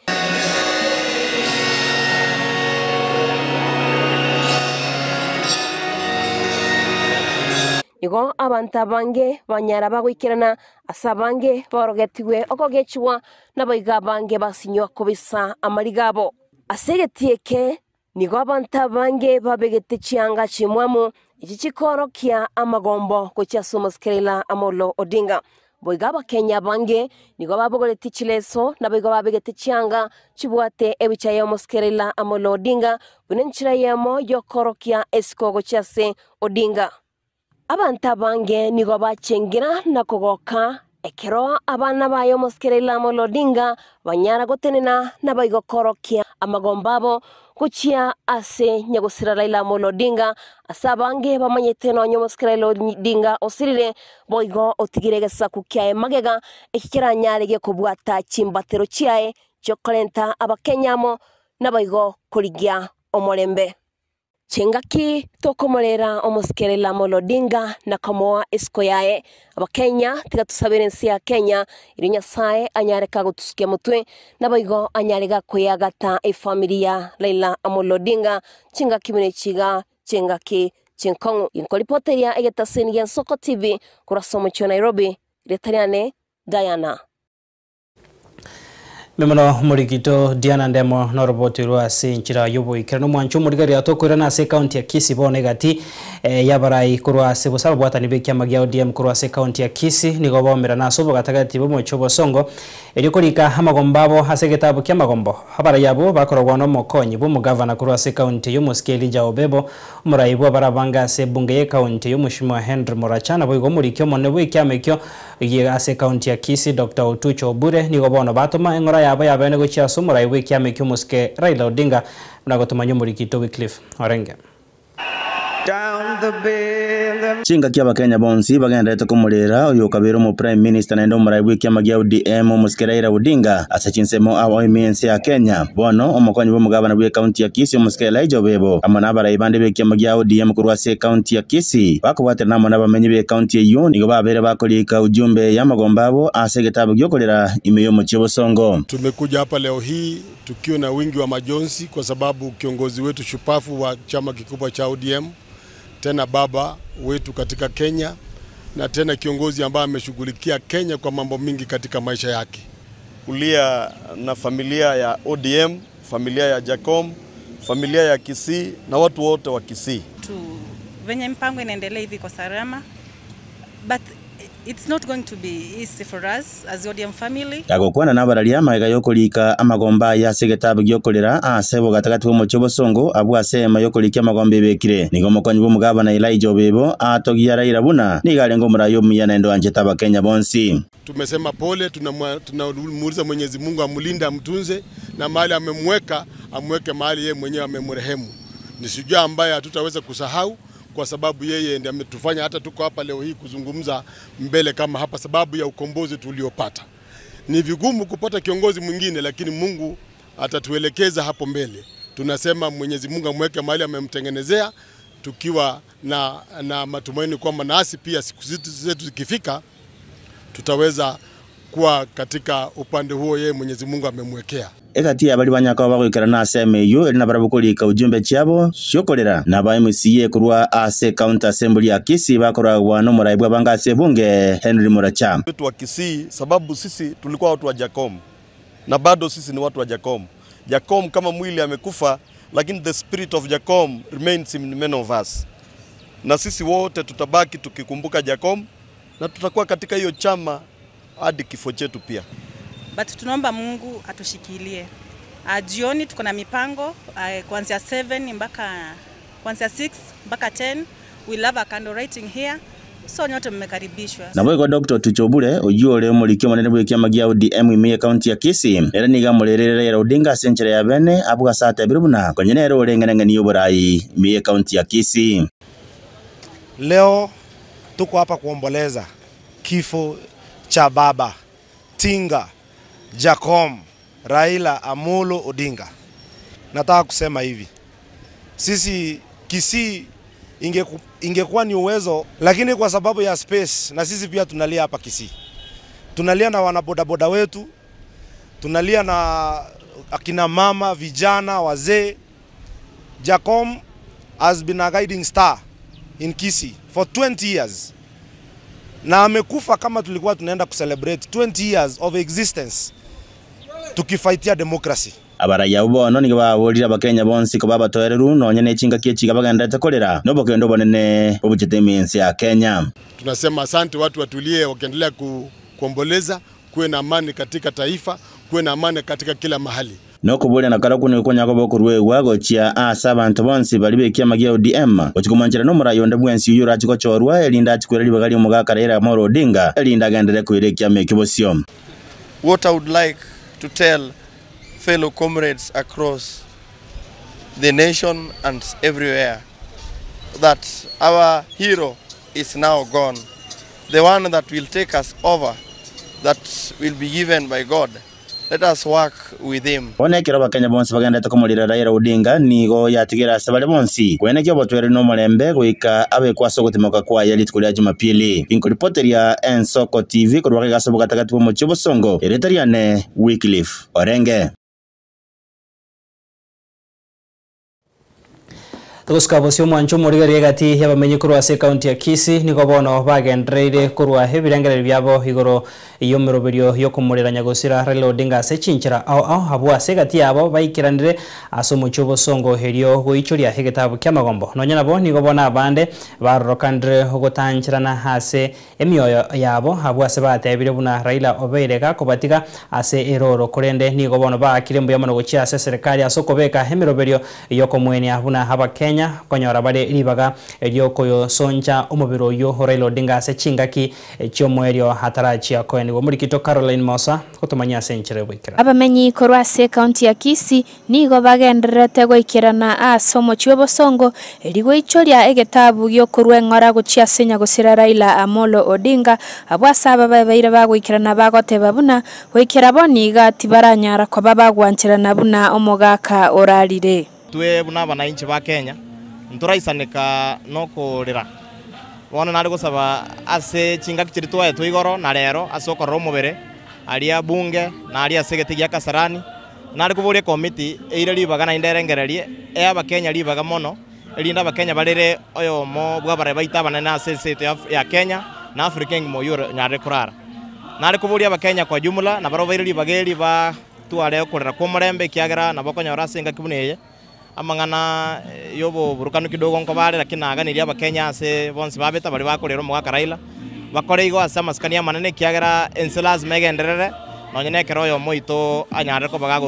Igo abantu abange banyara bagoikerana ase abange baorogetigwe okogechwa nabaiga abange basinywa kobisa amarigabo. Ase egeti eke nigo abantu abange babegete chianga chimwamu Echi chikoorokia amagombo gochia ase omosike Raila Amolo Odinga. Boigo Abakenya abange nigo babogoretie chileso naboigo babegete chianga chibwate ebicha y'omosike Raila Amolo Odinga buna enchera eyemo y'okoorokia esiko gochia ase Odinga. Abanto abange nigo bachengera na kogoka ekero abana baye omosike Raila Amolo Odinga banyara gotenena naboigo koorokia amagombo abo gochia ase nyagosira Raila Amolo Odinga ase abange bamanyete nonya omosike Raila Odinga osirire boigo otigire egesaku kiaye magega eki keranyare gekobwata chimbatero chiaye chiokorenta abakenya amo naboigo korigia omorembe. Chingaki tokomorera omosike Raila Amolo Odinga na komoa esiko yaye. Abakenya tiga tosabere ense ya Kenya erio Nyasae anyare kagotusukia motwe naboigo anyare gakoyagata efamiri ya Raila Amolo Odinga chingaki buna echi iga chingaki chinkong'u. Ginkoripoteria egetaseni gia Nsoko TV korwa ase omochie o Nairobi, rieta riane Diana. Mimono morigito Diana Ndemo noroboti rwa ase enchera y'oboikeranu omwancho omorigereria atokoirana ase ekaunti ya Kisii bono egati eh, y'abarai korwa ase bosa ababwatani b'ekiama gia ODM korwa ase ekaunti ya Kisii nigo baomerana ase obogatagati bw'omochie obosongo erio korika amagombo abo ase egetabu ki'amagombo. Abarai abwo bakorogwa n'omokonyi bw'omogavana korwa ase ekaunti y'omosike Elijah Obebo, omorai bw'abarabange ase ebunge y'ekaunti y'omoshimiwa Henry Moracha naboigo omoriki omonene bw'ekiama ekio Rigiya ase ekaunti ya Kisii, Doctor Otucho Obure nigo bono batoma eng'ora yabo y'abeene gochia ase omorai bw'ekiama ekio omosike Raila Odinga buna gotomanywa omorikito Wycliffe Orenge. Chingaki Abakenya bonsi bagendererete komorera oyokabeire omo-Prime Minister naende omorai bw'ekiama gia ODM omosike Raila Odinga ase chinsemo ao ime y'ense ya Kenya. Bono omokonyi bw'omogabana bw'ekaunti ya Kisii omosike Elijah Obebo amo nabarai bande b'ekiama gia ODM korwa ase ekaunti ya Kisii bakobwaterana amo nabamenyi b'ekaunti eyio nigo babeire bakoriika ujumbe y'amagombo abo ase egetabu gi'okorera ime y'omochie Bosongo. Tumekuja hapa leo hii tukiwa na wingi wa majonzi kwa sababu kiongozi wetu shupavu wa chama kikubwa cha ODM, tena baba wetu katika Kenya na tena kiongozi ambaye ameshughulikia Kenya kwa mambo mingi katika maisha yake. Kulia na familia ya ODM, familia ya Jacom, familia ya Kisii na watu wote wa Kisii. Tu venye mpango inaendelea hivi kwa salama but it's not going to be easy for us as ODM family. Gagokwana nabararia magega y'okorika amagomba aye ase egetabu gi'okorera aase bogatagati bw'omochie obosongo abwo ase eema y'okorikia amagomba ebekire. Nigo omokonyi bw'omogabana Elijah Obebo atogia Raila buna nigo arenge omorai omuya naende oanchete Abakenya bonsi. Tumesema pole, tunamuuliza Mwenyezi Mungu amulinde, amtunze na mahali amemweka amweke mahali yeye mwenyewe amemrehemu. Ni shujaa ambaye hatutaweza kusahau kwa sababu yeye ndiye ametufanya hata tuko hapa leo hii kuzungumza mbele kama hapa, sababu ya ukombozi tuliopata. Ni vigumu kupata kiongozi mwingine, lakini Mungu atatuelekeza hapo mbele. Tunasema Mwenyezi Mungu amweke mahali amemtengenezea, tukiwa na matumaini kwamba nasi pia siku zetu zikifika tutaweza kuwa katika upande huo yeye Mwenyezi Mungu amemwekea. Egati y'abaria banyaka bagoikerana ase ema eyio ere nabarabwo korika ujumbe chiabo chiokorera, na aba MCA korwa ase County Assembly ya Kisii bakoragwa nomorai bw'abange ase ebunge Henry Muracha. Wetu wa Kisii sababu sisi tulikuwa watu wa Jacom na bado sisi ni watu wa Jacom. Jacom kama mwili amekufa, lakini the spirit of Jacom remains in many of us, na sisi wote tutabaki tukikumbuka Jacom na tutakuwa katika hiyo chama hadi kifo chetu pia. But tunaomba Mungu atushikilie. Jioni tuko na mipango kuanzia 7 mpaka kuanzia 6 mpaka 10 we love a candle writing here. So nyote mmekaribishwa. Naboigo Dr. Tucho Obure oyio ore omoriki omonene bw'ekiama gia ODM ime y'ekaunti ya Kisii ere nigo amorerire Raila Odinga ase enchera ya bene abwo ase atebire buna konye nere ore eng'enang'eni y'oborai ime y'ekaunti ya Kisii. Leo tuko hapa kuomboleza kifo cha baba Tinga Jacom Raila Amolo Odinga. Nataka kusema hivi, sisi Kisii ingekuwa ni uwezo, lakini kwa sababu ya space, na sisi pia tunalia hapa Kisii, tunalia na wanabodaboda wetu, tunalia na akina mama, vijana, wazee. Jacom has been a guiding star in Kisii for 20 years na amekufa kama tulikuwa tunaenda kucelebrate 20 years of existence tukifightia democracy. Abarai abwo bono nigo baborire Abakenya bonsi koba abatoereru nonya ne chingaki echi iga bagendererete korera nobokendo obonene bobuchete ime y'ense ya Kenya. Tunasema asante, watu watulie wakiendelea kuomboleza, kuwe na amani katika taifa, kuwe na amani katika kila mahali. Nokoboria na karokwo nigo konya koba okoruegwa gochia ase abanto bonsi baria b'ekiama gia ODM, gochia komoanchera nomorai onde bwensi oyio orachie gochorwa, erinde achie koira ribaga ri'omogaka Raila Amolo Odinga, erinde agenderere koira ekiama ekio bosio. What I would like to tell fellow comrades across the nation and everywhere that our hero is now gone. The one that will take us over, that will be given by God. Let us work with him. Bono ekero Abakenya bonsi bagenderete komorera Raila Odinga, nigo yatigire ase bare bonsi koenekia obotwere na omorembe goika abekwe ase ogotimoka kwaye rituko ria Jumapili. Inkoripoteria Ensoko TV korwa gaiga ase obogatagati bw'omochie o Bosongo, erieta riane Wycliffe Orenge. Togosuka bosio omwancho omorigereria egati y'abamenyi korwa ase ekaunti ya Kisii nigo bono bagendereire korwa ebirengererio biabo igoro y'omeroberio y'okomorera nyagosira Raila Odinga ase chinchera ao ao abwo ase egati yabo baikeranire ase omochie obosongo erio goichoria egetabu kia amagombo. Nonya nabo nigo bono abande barorokanire ogotancherana ase Emioyo yabo abwo ase batebire buna Raila obeire gakobatiga ase erooro korende nigo bono baakire mbuya mono gochia ase eserekari ase okobeka emeroberio yokomwenia buna abakenya konyora bare ribaga riokoyosoncha omobere oyio o Raila Odinga ase chingaki chiomoerio atarachia koenigwa. Omorikito Caroline Mosa gotomanyia ase enchera yoboikeranu. Abamenyi korwa ase ekaunti ya Kisii Nigo bagendererete goikerana ase omochie obosongo, erio goichoria egetabu gi'okorua eng'ora gochia ase nyagosira Raila Amolo Odinga, abwo ase aba babeire bagoikerana bagoteba buna goikera bono iga tibaranyara koba bagwancherana buna omogaka orarire. Intwe buna abanainchi ba Kenya ntoraisaneka nokorera. Bono nare gosaba ase chingaki chiria twaetwe igoro na rero ase okorora omobere aria bunge na aria ase egete gia Kasarani, Nare koboria ekomiti eire ribaga naende erengererie ee Abakenya ribaga mono, erinde Abakenya barere oyomo bw'abarai baito abanene ase ense yaito ya Kenya na Africa engima oyio onyarire korara. Nare koboria Abakenya kwa jumla nabarabwo baire ribaga eri batware okorera kw'omorembe ekiagera nabo okonyora ase engaki buna eye amang'ana y'oboburukanu kidogo nkobare lakini naganirie Abakenya ase bonsi babete baria bakorera omogaka Raila, bakore igo ase amasikani amanene ekiagera ense lazima egenderere nonye nekero oyomo oito anyarire koba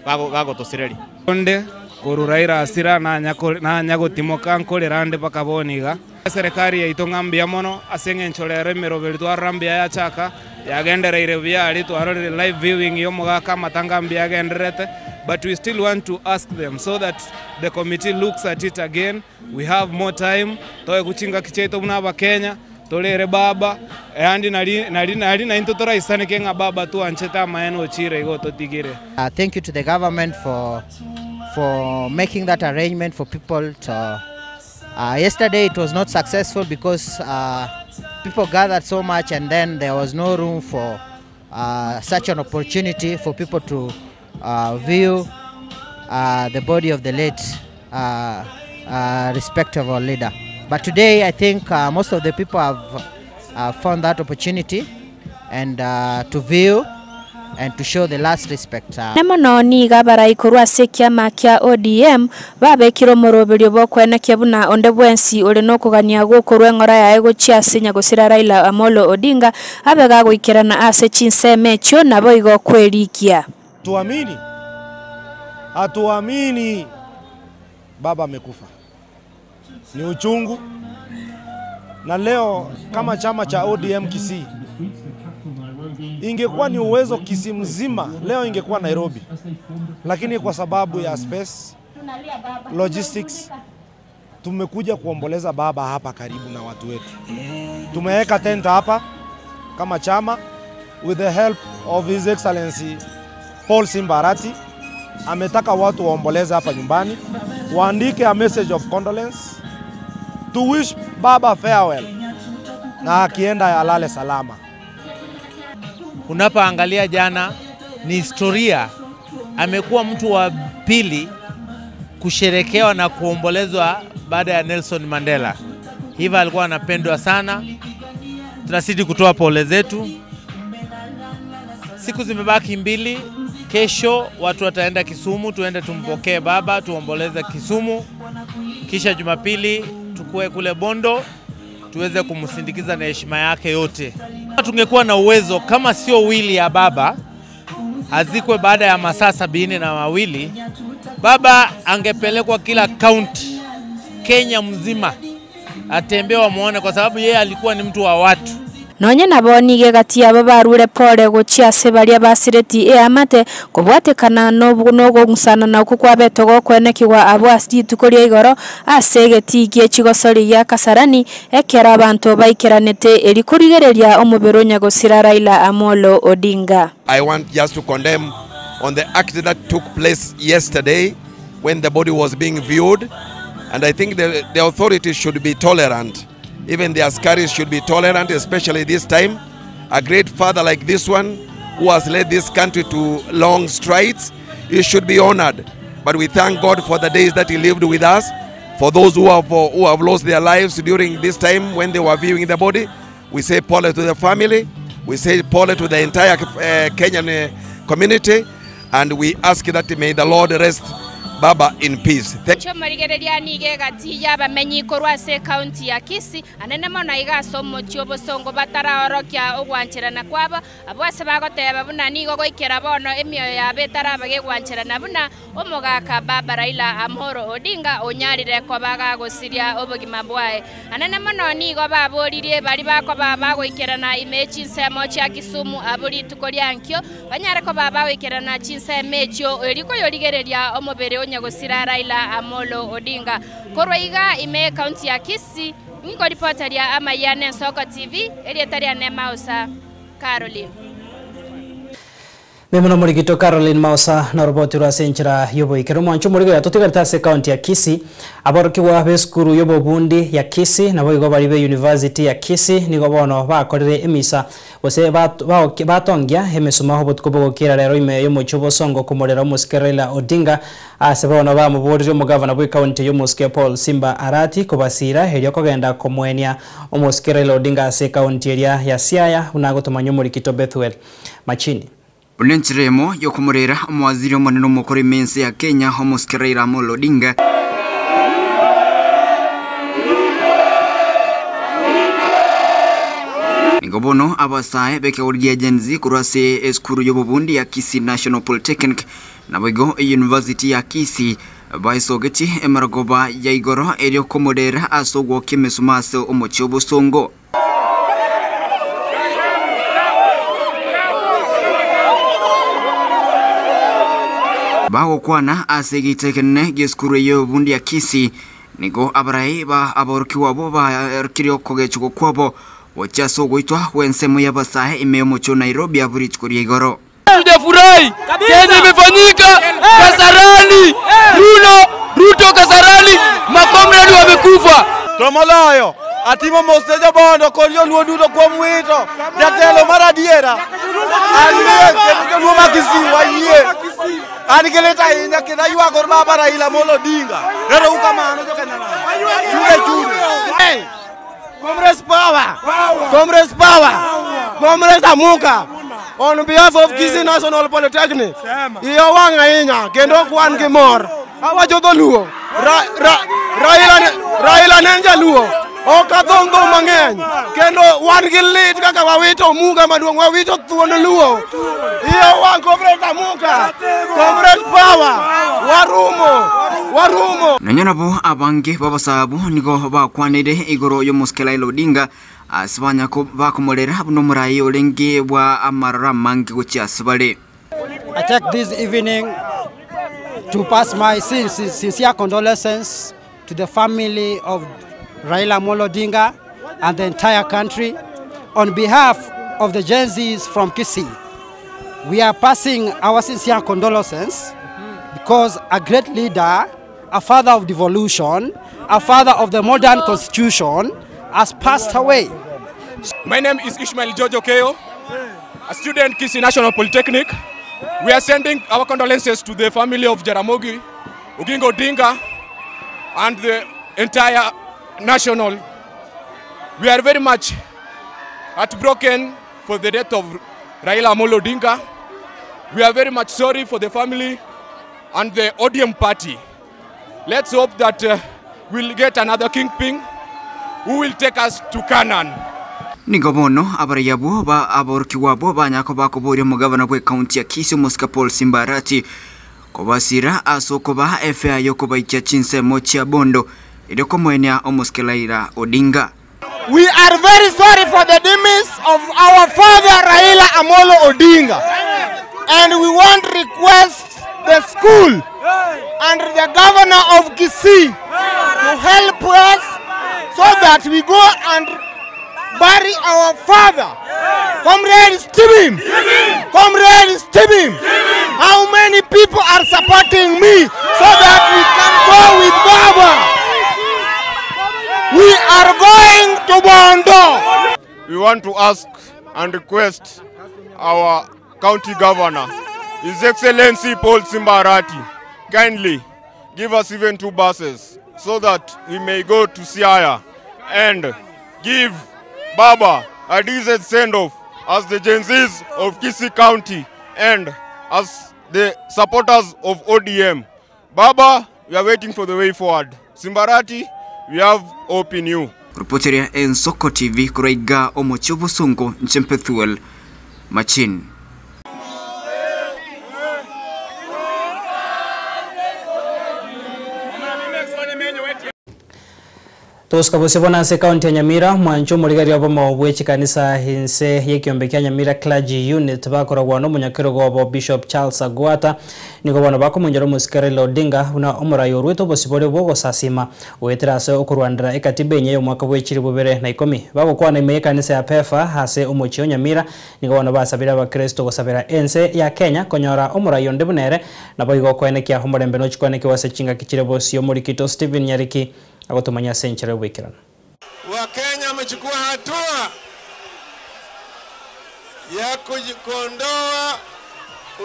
gagotosireria. Onde korwa Raila asira nanya gotimoka nkorera nde mpaka bono iga. Eserekari yaito ng'a mbuya mono ase eng'encho rero emeroberi twarora mbuya yachaka, yagendereire buya aria twarorire live viewing ya omogaka amatanga mbuya agendererete but we still want to ask them so that the committee looks at it again, we have more time, toegwe chingaki chiaito buna abakenya, torere baba, yaani nari nari nari naintwe toraisaneke ng'a baba twanchete amaene ochire igo ototigire. Thank you to the government for for making that arrangement for people to Uh, yesterday it was not successful because uh, people gathered so much and then there was no room for uh, such an opportunity for people to uh, view uh, the body of the late uh, uh, respectable leader. But today I think uh, most of the people have uh, found that opportunity and uh, to view and to show the last respect. Na mono nigo abarai korwa ase ekiama kia ODM babekire omoroberio bw'okoenekia buna onde bwensi ore nokogania gw'okorua eng'ora yaye gochia ase nyagosira Raila Amolo Odinga abe gagoikerana ase chinsemo echio naboigo kwerikia. Hatuamini, hatuamini baba amekufa, ni uchungu. Na leo kama chama cha ODM Kisii, ingekuwa ni uwezo Kisii mzima leo ingekuwa Nairobi, lakini kwa sababu ya space logistics tumekuja kuomboleza baba hapa karibu na watu wetu. Tumeweka tent hapa kama chama with the help of His Excellency Paul Simbarati. Ametaka watu waomboleze hapa nyumbani, waandike a message of condolence to wish baba farewell, na akienda alale salama. Unapoangalia jana ni historia, amekuwa mtu wa pili kusherekewa na kuombolezwa baada ya Nelson Mandela. Hivyo alikuwa anapendwa sana. Tunazidi kutoa pole zetu. Siku zimebaki mbili, Kesho watu wataenda Kisumu, tuende tumpokee baba, tuomboleze Kisumu, kisha Jumapili tukue kule Bondo tuweze kumsindikiza na heshima yake yote. Tungekuwa na uwezo kama sio wili ya baba azikwe baada ya masaa 72, baba angepelekwa kila kaunti Kenya mzima atembee wamuone, kwa sababu yeye alikuwa ni mtu wa watu. Nonye nabo nigo egati yabo barure pore gochia ase baria basireti eamate, kobwatekana nogong'usanana okwo kwabete gokwenekigwa abwo ase rituko ria igoro ase egetii gie chigosori gia Kasarani, ekero abanto baikeranete eri korigereria omobere o nyagosira Raila Amolo Odinga. I want just to condemn on the act that took place yesterday when the body was being viewed and I think the, the authorities should be tolerant. Even the askaris should be tolerant, especially this time. A great father like this one who has led this country to long strides, he should be honored. But we thank God for the days that he lived with us. For those who have, who have lost their lives during this time when they were viewing the body, we say pole to the family, we say pole to the entire uh, Kenyan uh, community, and we ask that may the Lord rest Baba in peace. Thank Chiomorigereria nigo egati y'abamenyi korwa ase ekaunti ya Kisii, anene mono iga ase omochie obosongo bataraorokia ogwancherana kwabo, abwo ase bagoteba buna nigo goikera bono emioyo yabo etaraba gegwancherana buna omogaka Baba Raila Amolo Odinga onyarire koba gagosiria obogima bwaye. Anene mono nigo baboririe baria bakoba bagoikerana ime ye chinsemo chia Kisumu abwo rituko ria ankio Banyare koba bagoikerana chinsemo echio, erio koyorigereria omobere o nyagosira Raila Amolo Odinga. Korwa iga ime y'Ekaunti ya Kisii, nkoripoteria amayia n'Ensoko TV, erieta riane Mausa Caroline. Mimono Morigito Caroline Mausa noroboti rwa ase enchera y'oboikero omwancho omorigereria totigarete ase ekaunti ya Kisii. Aborokigwa b'esukuru y'obobundi ya Kisii naboigo baria be University ya Kisii nigo bono bakorire emisa Gose batongia emesuma obotuko bogokira rero ime y'omochie obosongo komorera omosike Raila Odinga ase bono bamoboririe omogavana bw'ecounty y'omosike Paul Simba Arati kobasira erio kogenda komoenia omosike Raila Odinga ase ecounty eria ya Siaya buna agotomanywa omorikito Bethuel Machini. Buna enchera eyemo y'okomorera omowaziri omonene omokoro ime ense ya Kenya omosike Raila Amolo Odinga. Nigo bono abasae b'ekegori gia Gen Z korwa ase esukuru y'obobundi ya Kisii National Polytechnic naboigo eyunivasiti ya Kisii baesogetie emerogoba ya igoro erio komorera ase ogwokia emesuma ase omochie obosongo. Bagokwana ase egeita ekenene gi'esukuru eye y'obobundi ya Kisii, nigo abarai ba aborokigwa abwo barokirie okogechigwa kwabo gochia ase ogoitwa gw'ensemo y'abasae ime y'omochie o Nairobi abwo rituko ria igoro. Hatujafurahi kenye imefanyika Kasarani, Runo, Ruto Kasarani, makomredi wamekufa. To moloyo, atimo mos ne jobondo kod joluo duto kuom wito jatelo mar adiera. An yie kendo joluo ma Kisii wayie. An gi lit ahinya kendo aywago baba Raila Amolo Odinga. Ero uru kamano jo Kenya Namba. Chunde chunde. Hey! Comrades power! Comrades power! Comrades amuka! On behalf of Kisii National Polytechnic, iya wang' ahinya kendo ok wan gi mor. Awacho dholuo. Ra, ra, Raila, ne, Raila ne en jaluo. Ok athong' dhok mang'eny. Kendo wan gi lit kaka wawito omuga maduong', wawito thuond luo. Iya wang' Comrades amuka! Comrades power! Warumo! Warumo! Nonya nabo abange b'abasae abwo nigo bakwanire igoro y'omosike Raila Odinga ase banya bakomorera buna omoraai orenge bwa amaroro amange gochia ase bare. I take this evening to pass my sincere condolences to the family of Raila Amolo Odinga and the entire country on behalf of the Gen Zs from Kisii. We are passing our sincere condolences because a great leader, a father of devolution, a father of the modern constitution has passed away. My name is Ishmael Jojo Keo, a student Kisii National Polytechnic. We are sending our condolences to the family of Jaramogi Oginga Odinga and the entire national. We are very much heartbroken for the death of Raila Amolo Odinga. We are very much sorry for the family and the ODM party. Let's hope that uh, we'll get another kingpin who will take us to Canaan. Nigo bono abarai abwo ba aborokigwa abwo banyara koba bakoboria omogabana bw'ecounty ya Kisii omosike Paul Simba Arati kobasira ase okobaa efare y'okobaikia chinsemo chia Bondo erio komoenia omosike Raila Odinga. We are very sorry for the demise of our father Raila Amolo Odinga. And we want request the school and the governor of Kisii to help us so that we go and bury our father. Comrade Stephen! Comrade Stephen! How many people are supporting me so that we can go with Baba? We are going to Bondo. We want to ask and request our county governor, His Excellency Paul Simbarati, kindly give us even two buses so that we may go to Siaya and give Baba a decent send-off as the Gen Zs of Kisii County and as the supporters of ODM. Baba, we are waiting for the way forward. Simbarati, we have hope in you. Rupoteria Ensoko TV korwa iga omochie obosongo inche Pethuel Machin. Togosuka bosio bono ase ekaunti ya Nyamira, mwanche omorigereria obomo bwe chikanisa inse y'ekiombe kia Nyamira Clergy Unit bakoragwa nomonyakerogo obo Bishop Charles Agwata nigo bono bakomonchera omosike Raila Odinga buna omorai orwete obosibore bw'ogosasima goetera ase okorwanera ekatiba enyia y'omwaka bwe chilifu bibere na ikomi. Bagokwana ime y'ekanisa ya Pefa ase omochie o Nyamira nigo bono basabire abakristo gosabera ense ya Kenya konyora omorai onde buna ere naboigo okoenekia omorembe nochikwanekigwa ase chingaki chire bosio Omorikito Stephen Nyariki Agotomanya ase enchera y'oboikeranu. Wakenya wamechukua hatua ya kuondoa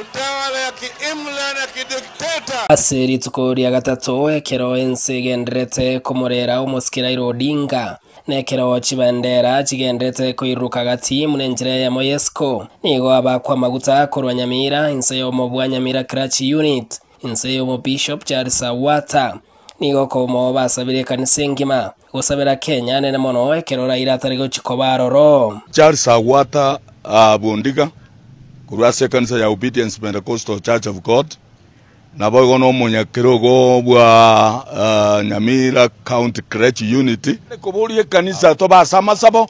utawala ya kiimla na kidikteta. Ase rituko ria gatato ekero ense egendererete komorera omosike Raila Odinga, na ekero chibendera chigendererete koiruruka gati buna enchera eyemo y'esiko, nigo abakwa amaguta korwa Nyamira inse y'omo bwa Nyamira Clergy Unit, inse y'omo Bishop Charles Awata. Nigo komo basabire ekanisa engima gosabera Kenya nene mono ekero Raila atari gochia koba aroro. Charles Agwata Bondiga korwa ase ekanisa ya Obedience Pentecostal Church of God, naboigo nomonyakerogo bwa Nyamira County Clergy Unit. Koboria ekanisa tobe ase amasabo,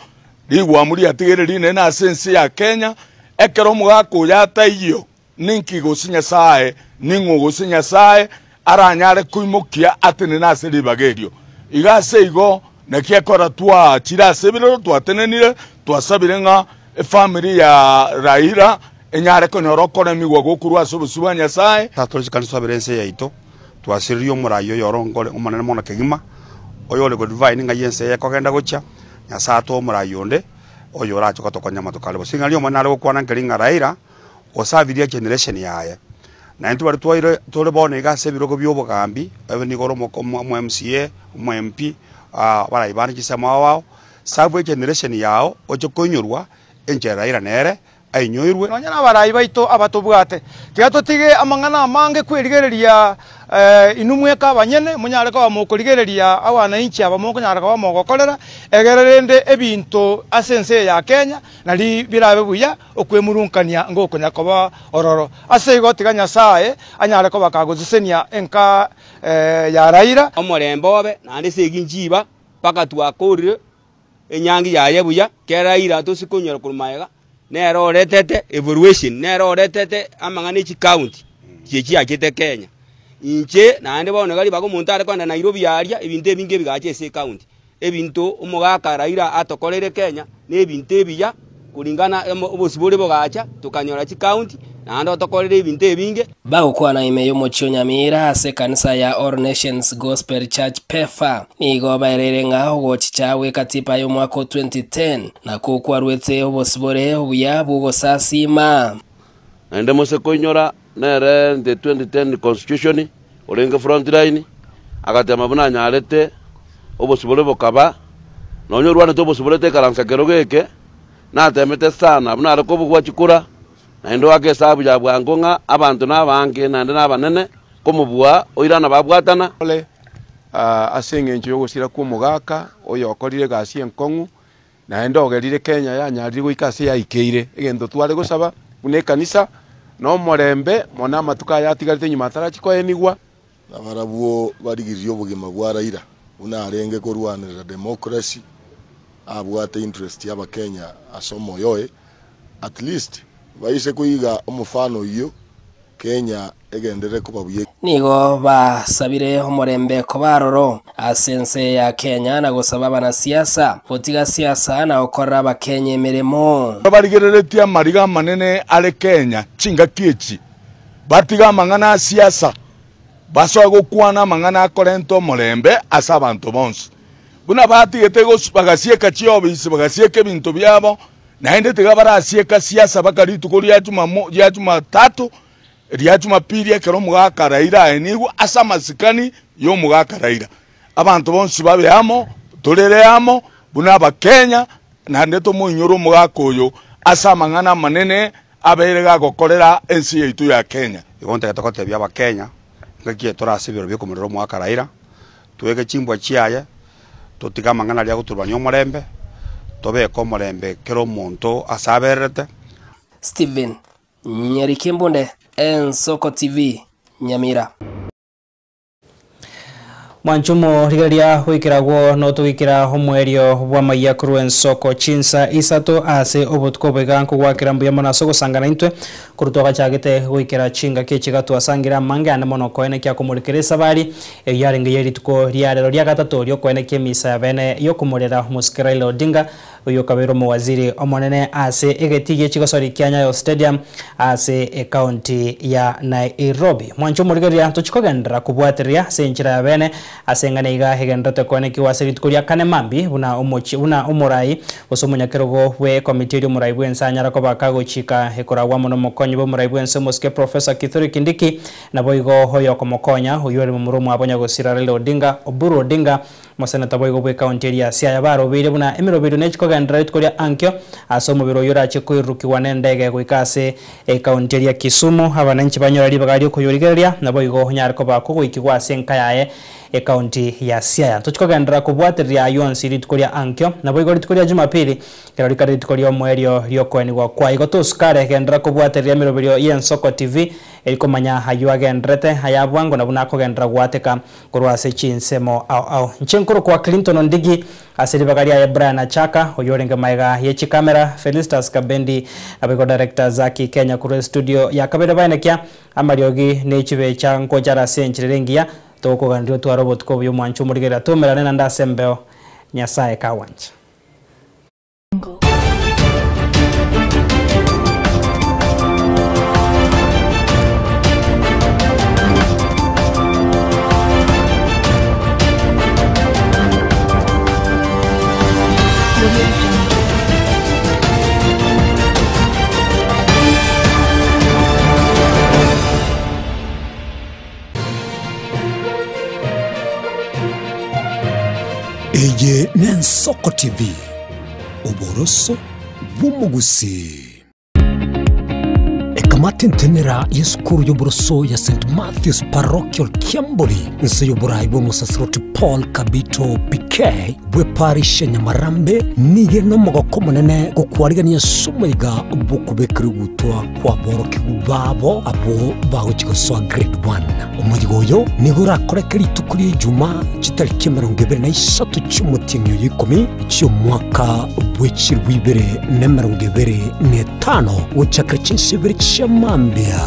rigwamu riatigire rinene ase ense ya Kenya, ekero omogaka oyo ataiyo, Ninki gose Nyasae, ning'o gose Nyasae aranyare koimokia atenene ase ribaga erio? Iga ase igo, naki ekora twachire ase ebirero twatenenire, twasabire ng'a efamiri ya Raila enyare konyora okoremigwa gokorwa ase obosio bwa Nyasae. Tore chikanisa twabere ense yaito, twasiririe omorai oyo ore onkore omonene mono kegima, oyore godivine ng'ai ense eye ekogenda gochia, Nyasae atoe omorai onde, oyo orache gotokonya amatuko are bosio. Ing'ana ri'Omonene nare gokwana nkeri ng'a Raila, Osabirie egeneration yaye. Naintwe baria twaire tore bono iga ase ebirogo bia obogambi, ebe nigo ore omo omo MCA, omo MP, abarai bande chisemo ao ao, serve egeneration yao oche koinyorwa enchera Raila nere ainyoirwe. Nonya nabarai baito abatobwate, tiga totige amang'ana amange kwerigereria inwe mweka abanyene, monyare koba mokorigereria abanainchi aba mokonyara koba mogokorera, egere rende ebinto ase ense eye ya Kenya nari birabe buya. Okwemurungania ngokonya koba ororo. Ase igo tiga Nyasae anyare koba kagosesenia enka ya Raila. Omorembe obe, naende ase egi nchiba mpaka twakorire enyangi yaye buya, kera Raila tosi konyora korwa magega, nere oretete evaluation, nere oretete amang'ana e chicounty chie chiachete Kenya. Inche naende bono iga ribaga omonto are kogenda Nairobi aria, ebinto ebinge ebigacha ase ecounty. Ebinto omogaka Raila atokoreire Kenya nebinto ebiya kuringana obosibore bogacha tokanyora chicounty naende otokorere ebinto ebinge. Bagokwana ime y'omochie o Nyamira ase ekanisa ya All Nations Gospel Church Pefa, nigo baereire ng'a ogochicha gw'ekatiba y'omwaka o 2010 nakwo kwarwete obosibore obuya bw'ogosasiima. Naende mose koinyora nere the 2010 constitution orenge front line agatema buna anyarete obosibore bokaba nonya orwanete obosibore tekaransa kerogo eke natemete sana buna are kobugwa chikura. Naende oake esabu ya bwango ng'a abanto nabaange naende nabanene komobua, oirana babwatana. Ore ase engencho y'ogosira kw'omogaka oyokorire egasi enkong'u, naende ogerire Kenya yanyarire goika ase yaikeire. Egento tware gosaba buna ekanisa, nomorembe mono amatuko aya atigarete nyuma atarachia koenigwa. Na barabwo barigirie obogima bwa Raila buna arenge korwanerera democracy, abwate interest ya abakenya ase omoyo oye, at least baise koiga omofano oyio Kenya egenderere koba buya. Nigo basabire omorembe koba aroro ase ense ya Kenya na gosaba abanasiasa gotiga siasa na gokorera abakenya emeremo. Barigereretie amariga amanene are Kenya chingaki echi, batige amang'ana a siasa, basoe gokwana amang'ana akorenta omorembe ase abanto bonsi. Buna batigete bagasieka chiofisi, bagasieka ebinto biabo, naende tiga barasieka siasa mpaka rituko ria Jumamo ria Jumatatu, ria Jumapili ekero omogaka Raila aenigwe ase amasikani y'omogaka Raila. Abanto bonsi babe amo, torere amo buna Abakenya, naende tomoinyore omogaka oyo ase amang'ana amanene abeire gagokorera ense yaito ya Kenya. Igo ntagete gotebia Abakenya, ngaki eye tore ase ebiro bi'okomorera omogaka Raila, twege chimbwa chiaye, totige amang'ana aria agoturubania omorembe, tobeke omorembe kera omonto ase abererete. Stephen Nyarikimbunde, Ensoko TV, Nyamira. Mwanchumo rigereria goikera agwo notogoikera omoerio bw'amayia korwa ensoko chinsa isato ase obotuko obo iga nkogwakera mbuya mono ase ogosangana intwe korwa twagachagete goikera chingaki echi iga twasangire amange ande mono koenekia komorikera esabari eyio yarenge ye rituko ria rero ria gatato riokoenekia emisa ya bene yokomorera omosike Raila Odinga Oyio okabeire omowaziri omonene ase egetii gie chigosori kia Nyayo Stadium ase ekaunti ya Nairobi. Mwanche omorigereria tochie kogenderera kobwatereria ase enchera ya bene ase eng'ana iga egendererete koenekigwa ase rituko ria kane mambia buna omochie buna omorai gose omonyakerogo bwe ekomiti eria omorai bwense anyara koba kagochika ekoragwa amo nomokonyi bw'omorai bwense omosike Professor Kithure Kindiki naboigo oyokomokonya oyio ore momura omwabo Nyagosira Raila Odinga Oburu Odinga Omoseneta boigo bw'ekaunti eria ya Siaya barobeire buna emeroberio nechi kogenderera rituko ria ankio ase omobere oyio orache koirurukigwa nendege goika ase ekaunti eria ya Kisumu abananchi banyore ribaga riokoyorigereria naboigo onyare koba kogoikigwa ase enka yaye ekaunti ya Siaya. Ntochi kogenderera kobwatereria ayio onsi rituko ria ankio naboigo rituko ria Jumapili ekero rikare rituko riomoerio riokoenigwa kwa igo tosukare genderera kobwatereria emeroberio y'Ensoko TV eri komanya ayio agendererete aya bwango na buna akogenderera goateka Korwa ase chinsemo ao ao. Inche nkorokwa Clinton Ondigi, ase ribaga riaye Brian Achaka, oyio orenge magega ye chikamera, Felistus Kabendi, naboigo Director Zaki Kenya korwa estudio ya kabere baenekia amariogi ne chibecha nkochara ase enchera ere engiya, togokoganeria otware obotuko obuya omwancho omorigereria toumerane naende ase embeo Nyasae kagwancha. Eye n'Ensoko TV, oboroso bw'omogusii. Ekamati entenera y'esukuru y'oboroso ya St Matthews Parochial Kiambori inse y'oborai bw'omosasiroti Paul Kabito PK bw'eparish ya Nyamarambe nigo ere nomogoko omonene gokwarigania ase omoiga bw'okobekerwa egutwa kw'aborokigwa babo abwo bagochia gosoa grade 1. Omoyiga oyo nigo orakoreke rituko ria Ijumaa chitariki 23 chi'omotienyi oyo ikomi chi'omwaka bw'echilifu ibere na 25 gochakera chinsa ibere chia mambia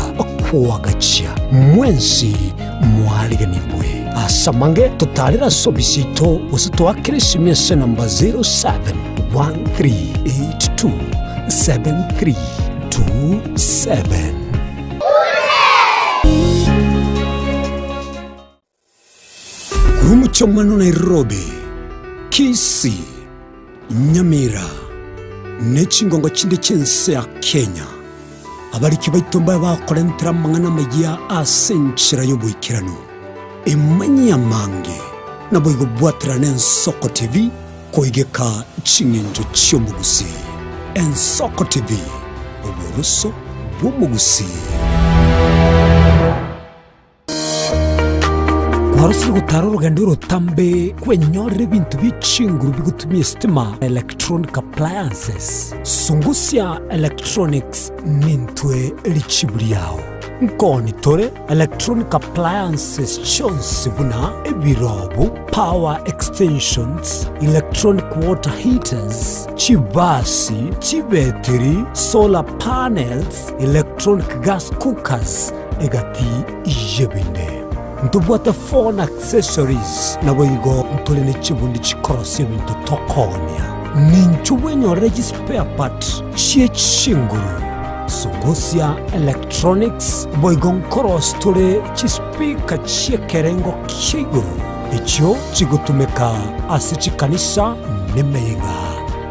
koagachia mwensi mwariganigwe. Ase amange totaarere ase obisi yaito gose toakere esimi ase enamba 0713827327. Korwa omochie omwana o Nairobi, Kisii, Nyamira, ne chingongo chinde chi'ense ya Kenya, abariki baito mbabe bakorentera amang'ana amayia ase enchera y'oboikeranu. Emanyie amange, naboigo bwaterane Ensoko TV koigeka ching'encho chi'omogusii. Ensoko TV, oboroso. bw'omogusii. Kwarosire gotara orogendo orotambe kwenyorera ebinto bie chinguru bigotumia esitima, electronic appliances. Sungusia Electronics nintwe richibu riao. Nkoni tore electronic appliances chionsi buna ebirobu, power extensions, electronic water heaters, chibasi, chibetiri, solar panels, electronic gas cookers, egati y'ebinde. Ntobwate phone accessories, naboigo ntore ne chibundi chikorosia ebinto tokoonia. Ninchu bwenyorere chispare part chie chinguru, Sungusia Electronics, boigo nkorosia tore chispeaker chi'ekerengo kia igoro, echio chigotumeka ase chikanisa nemeyega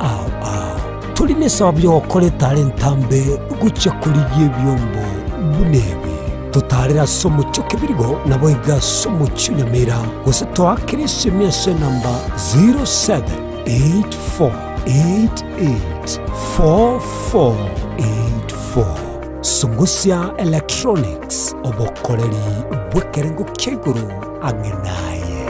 ao ao. Tori nesababu y'ogokora etara entambe gochia korigia ebiombo buna ebi. Totaarere ase omochie o Kebirigo, naboigo ase omochie o Nyamira, gose toakere esimi ase enamba 0784884484. Sungusia Electronics, obokoreri bw'ekerengo kia igoro ang'e naye.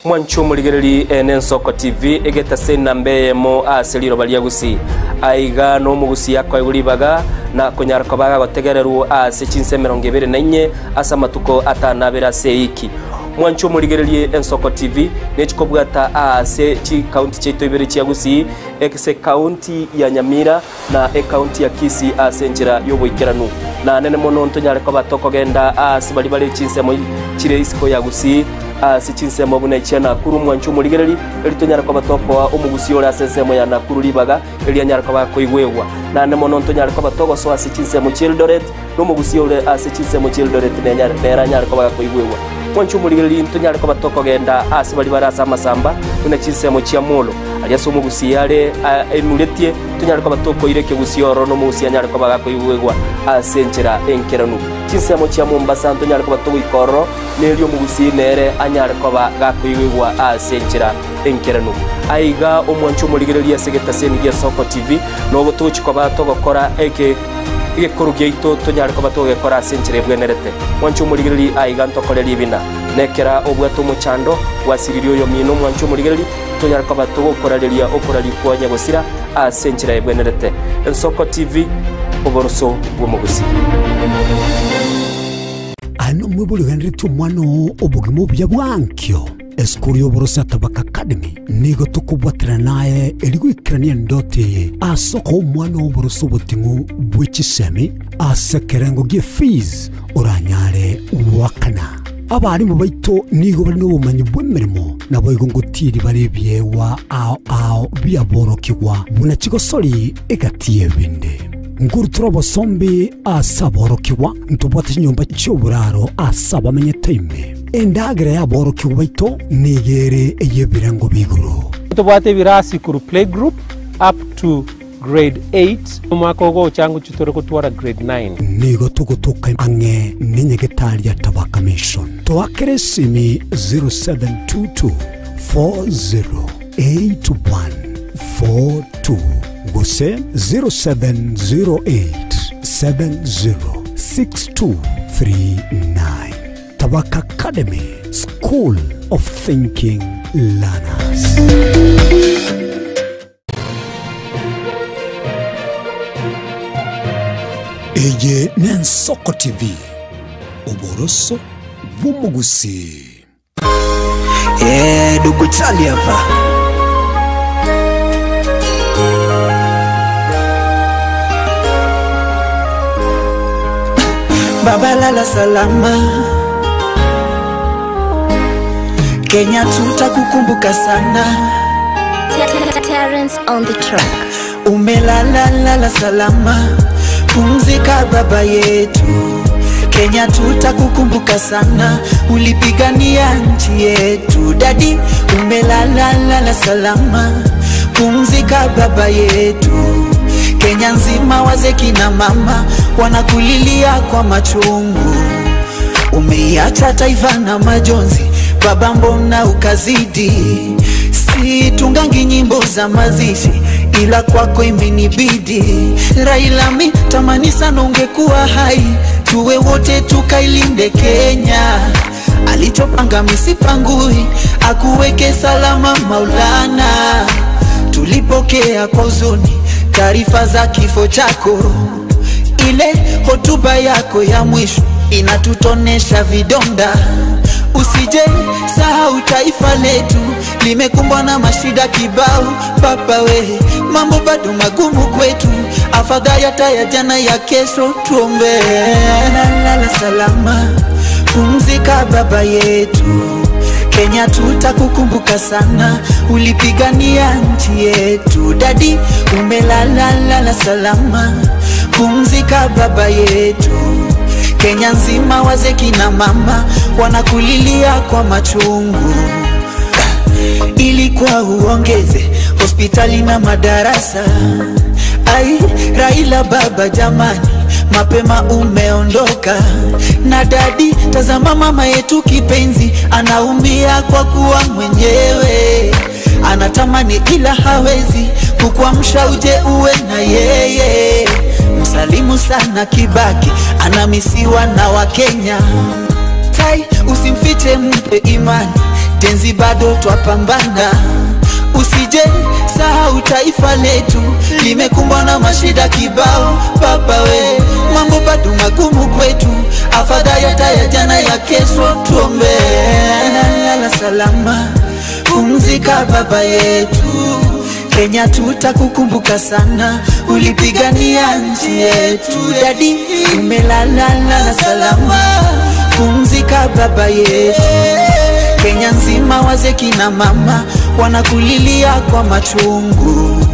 Mwanche omorigereri ene Ensoko TV egetase enamba eyemo ase riroba ria Gusii. Aiga nomogusii akoegwa ribaga na konyara koba agagotegererwa ase chinsa 24 ase amatuko 52 ase eiki. Mwanche omorigererie Ensoko TV nechikobwata ase chikaunti chiaito ibere chia Gusii ase ekaunti ya Nyamira na ekaunti ya Kisii ase enchera y'oboikeranu. Na nene mono ntonyare koba tokogenda aase baria bare chinsemo chire isiko ya Gusii, ase chinsemo buna echia Nakuru, mwanche omorigereri, erio tonyare koba tokoa omogusii ore ase ensemo ya Nakuru ribaga, erio anyare koba akoigwegwa. Naende mono ntonyare koba togosoa ase chinsemo chi'Eldoret, na omogusii ore ase chinsemo chi'Eldoret nere anyare koba gakoigwegwa. Mwanche omorigereri, ntonyare koba tokogenda aase baria bare ase amasamba, buna chinsemo chia Molo, aria ase omogusii are enuretie, Tonyare koba tokoira ekegusii ororo nomogusi anyare koba gakoigwegwa ase enchera enkeranu. Chinsemo chia Mombasa ntonyare koba togoika ororo, nerio omogusii nere anyare koba gakoigwegwa ase enchera enkeranu. Aiga omwanche omorigereria ase egetaseni gia Soko TV, nobo togochia koba togokora eke egekoro giaito tonyare koba togekora ase enchera ebwenerete. Mwanche omorigereria aiga ntokore ribina. Nekera obwate omochando, gwasiririe oyomino omwanche omorigereria, Tonyare koba togokorareria okoraria kwa nyagosira ase enchera ebwenerete. Ensoko TV, oboroso bw'omogusii. Aye nomwibori ogenderetie omwana oo obogima obuya bwa ankio. Esukuru y'oboroso ya Tabaka Academy nigo tokobwaterana naye erio goikerania endoto eye ase okoa omwana oo oboroso oboting'u bwe chisemi ase ekerengo gie fees oranyare goakana. Abarimu baito nigo bare nobomanyi bw'emeremo, naboigo ngotiiri bare ebiegwa ao ao bi'aborokigwa, buna chigosori egati y'ebinde. Nkorutora obosombi ase aborokigwa, ntobwate chinyomba chi'oboraro ase abamenyete ime. Endagera y'aborokigwa baito nigo ere ey'ebirengo bi'igoro. Ntobwate ebirasi korwa playgroup up to Grade 8, omwaka ogocha ngochia tore gotwara grade 9. Nigo togotoka ang'e nenyagetari ya Tabaka Mission. Toakere esimi 0722 408142 gose 0708 706239. Tabaka Academy, School of Thinking Learners. Eye n'Ensoko TV, oboroso bw'omogusii. Eh, Duku Chali hapa. Baba lala salama, Kenya tutakukumbuka sana. Terence on the track. Umelala lala salama, pumzika baba yetu. Kenya tutakukumbuka sana, ulipigania nchi yetu. Dadi, umelala lala salama, pumzika baba yetu. Kenya nzima wazee kina mama wanakulilia kwa machungu. Umeiacha taifa na majonzi, baba mbona ukazidi? Situngangi nyimbo za mazishi, ila kwako imenibidi. Raila, mi tamani sana ungekuwa hai, tuwe wote tukailinde Kenya. Alichopanga misipangui, akuweke salama Maulana. Tulipokea kwa huzuni taarifa za kifo chako, ile hotuba yako ya mwisho inatutonesha vidonda. Usije sahau taifa letu limekumbwa na mashida kibao. Baba we, mambo bado magumu kwetu, afadhali hata ya jana ya kesho tuombe. Lala salama, pumzika baba yetu. Kenya tutakukumbuka sana, ulipigania nchi yetu. Dadi umelala lala salama, pumzika baba yetu. Kenya nzima wazee kina mama wanakulilia kwa machungu, ilikuwa uongeze hospitali na madarasa. Ai, Raila baba jamani, mapema umeondoka. Na dadi, tazama mama yetu kipenzi, anaumia kwa kuwa mwenyewe, anatamani ila hawezi kukuamsha uje uwe na yeye. Msalimu sana Kibaki, anamisiwa na Wakenya. Tai, usimfiche, mpe imani, tenzi bado twapambana. Usije sahau taifa letu limekumbwa na mashida kibao. Baba we, mambo bado magumu kwetu, afadhali hata ya jana ya kesho tuombe. Lala salama, pumzika baba yetu. Kenya tutakukumbuka sana, ulipigania nchi yetu. Dadi umelala lala salama, pumzika baba yetu. Kenya nzima wazee kina mama wanakulilia kwa machungu.